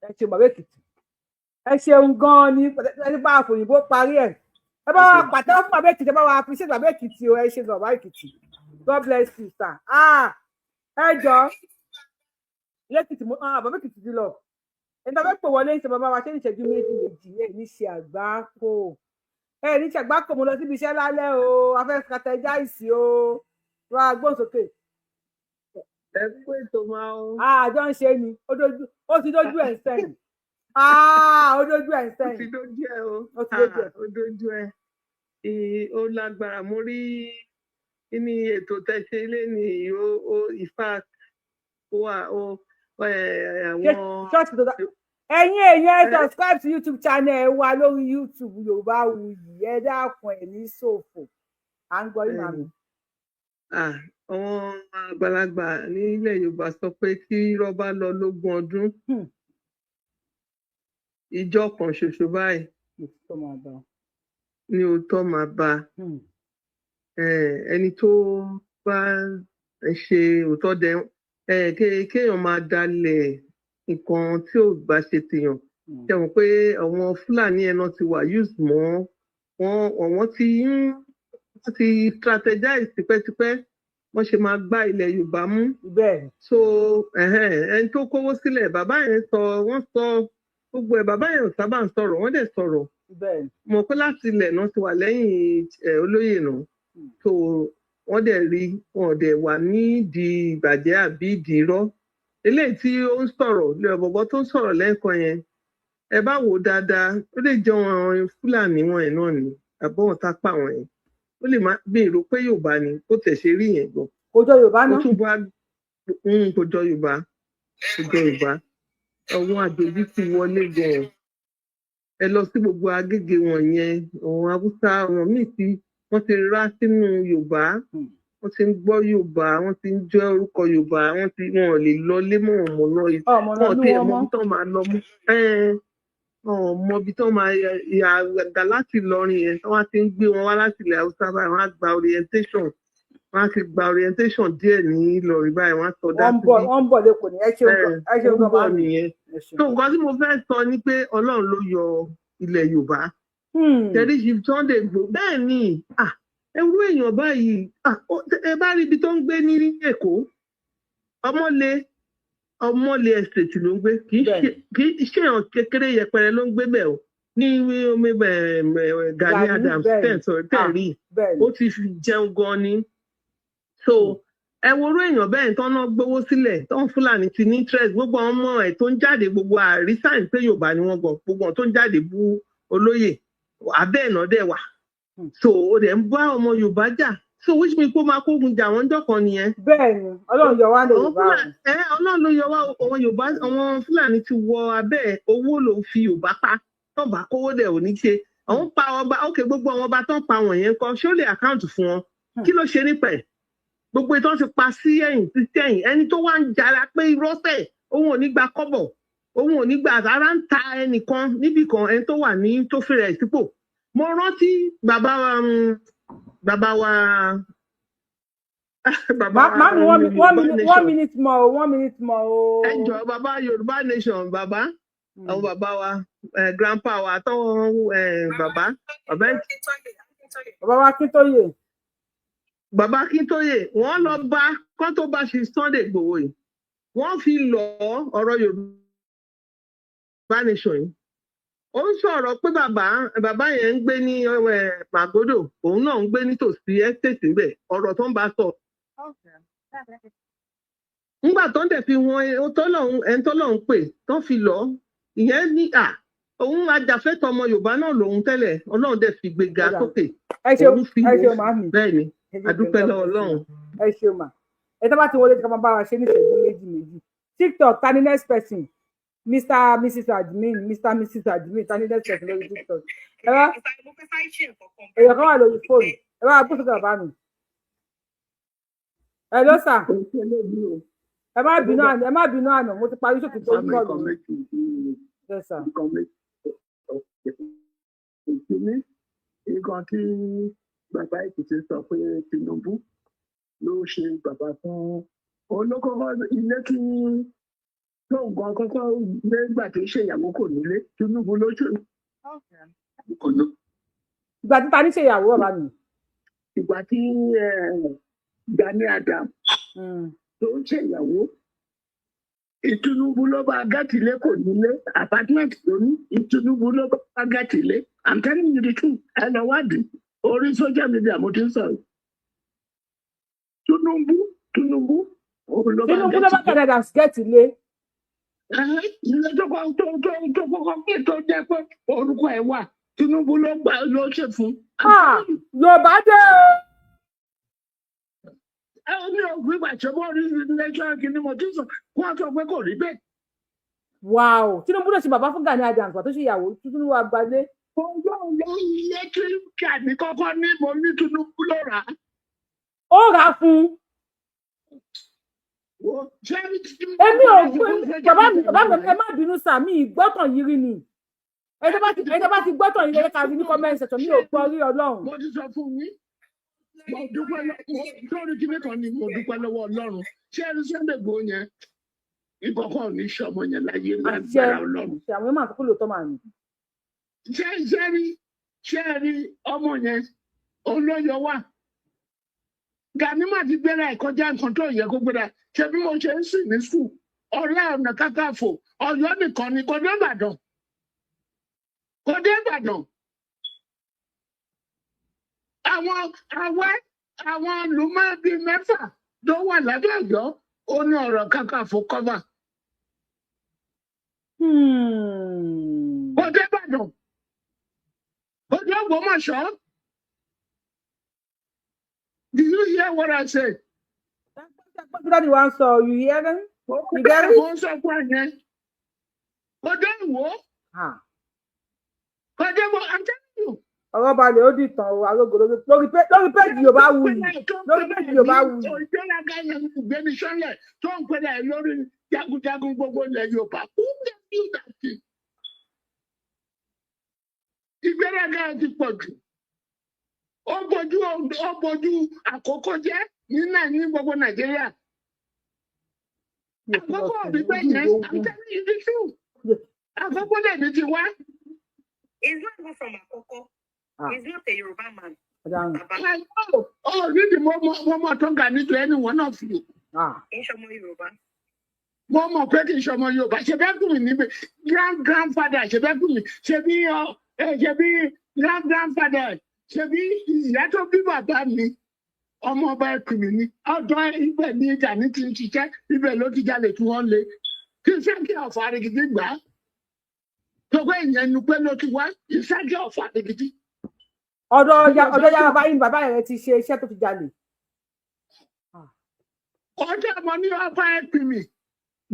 Ẹ ṣeun, bàbá Èkìtì, ẹ ṣeun gan-an ni. Ẹni bá àfòyìnbó parí ẹ, ẹ bá wa pàtẹ́wọ́ fún bàbá Èkìtì, ẹ bá wa appreciate bàbá Èkìtì o. Ẹ ṣe gan, bàbá Èkìtì. God bless you, sir. Ah, ẹ jọ lẹ́kìtì mo, ah, bàbá Èkìtì ti lọ. Ẹni tó fẹ́ pè wọlé ń ṣe bàbá wa ṣé ní ìṣẹ́jú méjì méjì. Ẹ ní ṣe àgbákò, ẹ ní ṣe àgbákò. Mo lọ síbi iṣẹ́ lálẹ́ o, a fẹ́ strategize o. Wá gbóhùn sókè. Ẹ kú ètò máa ń. Àjọ ń ṣe ni, ó dojú, ó ti dójú ẹ̀ ń sẹ́yìn. Ah, ó dojú ẹ̀ ń Ó ti sẹ́yìn. dójú ẹ o. Ó ti dójú ẹ̀. Ó dójú ẹ. Ó lágbára. Mo rí ní ètò tẹsẹ ilé ní ó in fact ó wà ó àwọn. Ṣọ́ọ̀ṣì tó dá. Ẹ̀yin èèyàn, ẹ subscribe to YouTube channel wa lórí YouTube, Yorùbáwùyí. Ẹ dákun, ẹ ní ṣòfò. À ń gbọ́ yín, màmí. Ah, àwọn àgbàlagbà nílẹ̀ Yorùbá sọ pé tí irọ́ bá lọ lógún ọdún, ìjọ kan ṣoṣo báyìí Òtítọ́ máa bá. ní òótọ́ máa bá. Ẹni tó bá ṣe òótọ́ dẹ kéèyàn máa dalẹ̀ nǹkan tí ò bá ṣe tèèyàn. Ṣe mọ̀ pé àwọn Fúlàní ẹ̀ náà ti wà use mọ́ wọn, àwọn ti ń wọ́n ti strategize tipẹ́tipẹ́ wọ́n ṣe máa gbá ilẹ̀ Yorùbá mú. So ẹni tó kówó sílẹ̀, bàbá yẹn sọ, wọ́n sọ gbogbo ẹ̀. Bàbá yẹn ò sábà ń sọ̀rọ̀, wọ́n dẹ̀ sọ̀rọ̀. Mọ̀ pé láti ilẹ̀ náà ti wà lẹ́yìn olóyè náà. So wọ́n dẹ̀ rí wọn ò dẹ̀ wà nídìí ìbàjẹ́ àbí ìdí irọ́. Eléyìí tí ó ń sọ̀rọ̀ lè bọ̀bọ̀ tó ń sọ̀rọ̀ lẹ́ẹ̀kan yẹn, ẹ bá wò ó dáadáa, ó lè jẹ́ àwọn Fúlàní wọn yẹn náà ni àbọ̀wọ̀n tápà wọn yẹn. Ó lè má bí èrò pé Yorùbá ni bó tẹ̀ ṣe rí yẹn gan. Kò jọ Yorùbá Ó náà. tún bá kò jọ Yorùbá, kò jọ Yorùbá. Àwọn àjòjì ti wọlé gan. Ẹ lọ sí gbogbo Agége wọn yẹn, àwọn Haúsá, àwọn míì tí wọ́n ti rá sínú Yorùbá, wọ́n ti ń gbọ́ Yorùbá, wọ́n ti ń jẹ́ orúkọ Yorùbá, wọ́n ti wọn ò lè lọ lé mọ́ wọn mọ́ lọ Ọmọ náà wọn ò lú tiẹ̀ wọn mọ mọ́. ibi tán máa lọ mọ́. Wọn ò mọ ibi tán máa yà àgàgà láti Ìlọrin yẹn tí wọ́n ti ń gbé wọn wá láti ilẹ̀ Haúsá báyìí. Wọ́n á gba orientation, wọ́n á ti gba orientation díẹ̀ ní Ìlọrin báyìí, wọ́n á sọdá Wọ́n ń bọ̀ síbí. Wọ́n ń bọ̀ lẹ́kọ̀ọ́ ni. Ẹ ṣeun gan, ẹ ṣeun Ó ń gan, bọ̀ màmí. nìyẹn. Ẹ ṣeun. So nǹkan tí mo fẹ́ sọ ni pé Ọlọ́run ló yọ ilẹ̀ Yorùbá. Tẹ̀rí Chief Sunday Igboho bẹ́ẹ̀ ni. Ah, ẹrú èèyàn báyìí, ah, ẹ bá rí ibi tó ń gbé ní Èkó, Ọmọlé estate ló ń gbé. Kì í ṣe èèyàn kékeré yẹpẹrẹ ló ń gbé bẹ́ẹ̀ o ní omi Gani Gani, Adams bẹ́ẹ̀ ni. tẹ̀ sọ tẹ̀ Ah, rí bẹ́ẹ̀ ni. ó ti fi jẹun gan ni. So ẹ wo orú èèyàn bẹ́ẹ̀ tán náà gbowó sílẹ̀ tán, Fúlàní ti ní interest. Gbogbo àwọn ọmọ ẹ̀ tó ń jáde, gbogbo àrísàn pé Yorùbá ni wọ́n gbọ́, gbogbo àwọn tó ń jáde bú olóyè abẹ́ ẹ̀ náà dẹ̀ wà. So ó dẹ̀ ń bá ọmọ Yorùbá jà. So which means kó máa kógun jà wọ́n jọ́ kan nìyẹn. Bẹ́ẹ̀ ni, Ọlọ́run yọ wá Àwọn Yorùbá o. Fúlàní ẹ, Ọlọ́run ló yọ wá o. Àwọn Yorùbá, àwọn Fúlàní ti wọ abẹ́ ẹ̀, owó ló ń fi Yorùbá pa. Tó bá kówó dẹ̀ ò ní ṣe. Àwọn pa ọba, ókè, gbogbo àwọn ọba tó ń pa wọ̀nyẹn kọ́, ṣé ó lè account fún wọn? Kí ló ṣe nípa ẹ̀? Gbogbo ìtàn ti pa sí ẹ̀yìn sí sẹ́yìn, ẹni tó wá ń jara pé irọ́ tẹ̀, òun ò ní gba kọ́bọ̀, òun ò ní gba, ara ń ta ẹnìkan níbì kan, ẹni tó wà ní tó fẹ́rẹ̀ ẹ̀ sípò. Mo rántí bàbá wa, bàbá wa, bàbá Mami, one Yorùbá minute, one nation. minute more o, one minute more o. Ẹ jọ, bàbá Yorùbá nation, bàbá, àwọn bàbá wa, grandpa wa àtọwọn, bàbá bàbá Bàbá wa Akíntóyè. Bàbá Akíntóyè, wọ́n lọ bá kán tó bá ṣe Sunday Igboho yìí, wọ́n fi lọ ọ̀rọ̀ Yorùbá nation yìí. Ó ń sọ̀rọ̀ pé bàbá yẹn ń gbé ní Màgódò, òun náà ń gbé nítòsí estate níbẹ̀. Ọ̀rọ̀ tó ń bá sọ ńgbà tó ń dẹ̀ fi wọn tọ́lọ́hún, ẹni tọ́lọ́hún pè tó fi lọ ìyẹn ní à òun ajàfẹ́tọ̀ ọmọ Yorùbá náà lòun tẹ́lẹ̀, Ọlọ́run dẹ̀ fi gbéga Ó dà. sókè. Ẹ ṣeun. Òun fi Ẹ ṣeun, màmí. Bẹ́ẹ̀ ni. Ẹ ṣeun. Àdúpẹ́ God lọ́wọ́ bless you. Ọlọ́run. Ẹ ṣeun mà. Ẹ tó bá ti wọlé, ká máa bá wa ṣe ní ìṣẹ́jú méjì méjì. TikTok, ta ni next person? Mr Mrs Admin, Mr Mrs Admin, ta ni next person lórí TikTok? Ẹ wá, èèyàn kan wà lórí fóònù, ẹ bá wa gbósókè, bàbá mi. Ẹ ló sà, ẹ má bínú àná, ẹ má bínú àná, mo ti parí ṣòkè tó ń bọ̀ mí. Yes sir. Ìkíní, nǹkan tí bàbá Èkìtì sọ pé Tinubu ló ṣe bàbá fún olókòkò ilé tí tó nǹkan kọ́kọ́ nígbà tí ó ṣèyàwó kò nílé, Tinubu ló ṣe kò ní. Ìgbà tí ta ní ṣèyàwó, bàbá mi? Ìgbà tí Gani Adams tó ń ṣèyàwó, Tinubu ló bá gẹ́tìlé, kò nílé, apartment ló ní, Tinubu ló bá gẹ́tìlé. I'm telling you the truth, ẹ lọ wádìí orí social media, mo ti ń sọ̀rọ̀. Tinubu òun ló bá Tinubu ló bá gẹ́tìlé. Gani Adams get ilé. Ilé tó kọ́ tó kọ́kọ́ pé tó jẹ́ pé orúkọ ẹ̀ wà, Tinubu ló gbà ló ṣe fún. Ah, Yorùbá dé o. Ẹ ní òfin ìgbà tí wọ́n rí lẹ́jọ́ kìíní, mo ti sọ kó wọ́n sọ pé kò rí bẹ́ẹ̀. Wow, Tinubu ló ṣe bàbá fún Gani Adams pàtó ṣe ìyàwó, Tinubu àgbàdé. Owó ilé tí Gani kọ́kọ́ ní, mo ní Tinubu ló rà á. Ó rà á fún un. Èmi ò gbọ́, bàbá mi, bàbá mi, ẹ má bínú sà, mí ìgbọ́tàn yìí rí ni. Ẹ tó bá ti gbọ́tàn yìí rí, ká fi ní comment section. Mi ò gbọ́ rí, Ọlọ́run. Mo ti sọ fún yín, mo dúpẹ́ lọ́wọ́ lórí kíní kan ni, mo dúpẹ́ lọ́wọ́ Ọlọ́run. Ṣé ẹni Sunday Igboho yẹn, ìkọ̀kọ̀ ò ní ṣọmọ yẹn láyé Àṣẹ. lágbára Ọlọ́run. Àṣẹ. Àwọn máa kókó lóòótọ́ máa ní. Ṣé rí ọmọ yẹn, òun ló yọ wá. Gani má ti gbéra ẹ̀ kọjá nǹkan tó yẹ kó gbéra. Ṣé bí mo ṣe ń sìn ní sùn, Ọ̀rẹ́ Ọ̀nà Kakanfò Ọ̀yọ́ nìkan ni, kò dé Ìbàdàn, kò dé Ìbàdàn. Àwọn àwẹ́, àwọn lùmọ́ bíi mẹ́fà tó wà lábẹ́ Ọ̀yọ́, ó ní Ọ̀rọ̀ Kakanfò cover. Kò dé Ìbàdàn, kò dé Ògbómọ̀ṣọ́. Did you hear what I said? Gbọ́dọ̀ daddy wa ń sọ, you hear them? You get it? Mo ń sọ fún ẹ yẹn. Kò dé Ìwó. Kò dé Ìwó, I'm telling you. Ọ̀rọ̀ balẹ̀, ó dìtàn o, arógo lórí péjì Yorùbá Wuyì, lórí péjì Yorùbá Wuyì. Ìgbéraga yẹn, ìgbéni sọ́lẹ̀ tó ń pẹ́lẹ̀ lórí jagunjagun gbogbo ilẹ̀ Yorùbá. Who gave you that thing? Ìgbéraga yẹn ti pọ̀ jù. Ó bojú àkókò jẹ́ ní gbogbo Nàìjíríà. Àkókò òbí bẹ́ẹ̀ yẹn, I'm telling you the truth. Àkókò dẹ̀ ní ti wá. He's not even from Akoko. He's not a Yoruba man. Baba. I know. Oh, really? Mo mọ tó ń ga nítorí any one of you. Kì í ṣọmọ Yorùbá. Mo mọ̀ pé kì í ṣọmọ Yorùbá. Ṣe bẹ́ẹ̀ kù mí níbi grand grandfather, ṣe bẹ́ẹ̀ kù mí, ṣe bí ọ ẹ, ṣe bí grand grandfather, ṣe bí ìyá tó bí bàbá mi, ọmọ ọba ẹkùn mi ni. Ọ̀dọ̀ ibẹ̀ ní Gani ti ń ṣiṣẹ́, ibẹ̀ ló ti jalè tí wọ́n lé kí Ìsákì ọ̀fà Arigidi gbà á. Tó pé ìyẹn nu pé ló ti wá Ìsákì ọ̀fà Arigidi. Ọ̀dọ̀ ya bàbá yín ni bàbá rẹ̀ ti ṣe iṣẹ́ tó fi jalè? Ọjọ́ ọmọ ní ọba ẹ̀pìmì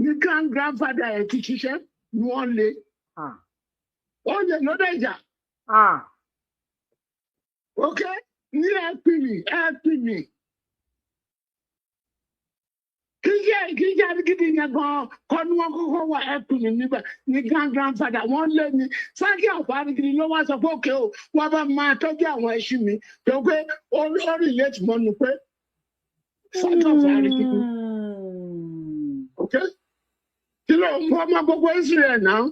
ní grand grandfather ẹ̀ ti ṣiṣẹ́ ni wọ́n lé. Ó lè lọ́dọ̀ ìjà. Ok, ní ẹ̀pìmì ẹ̀pìmì. Kì í ṣe Arigidi yẹn gan kọ́ ni wọ́n kọ́kọ́ wà ẹ̀pìmì níbẹ̀ ní grand grandfather wọ́n lé ní Sákì ọ̀pọ̀ Arigidi ló wá sọ pé òkè o, wọ́n bá máa tọ́jú àwọn ẹṣin mi tó pé ó relate mọ́nu pé Sákì ọ̀pọ̀ Arigidi. Ok, kí ló ń bọ́ ọmọ gbogbo Israel náà?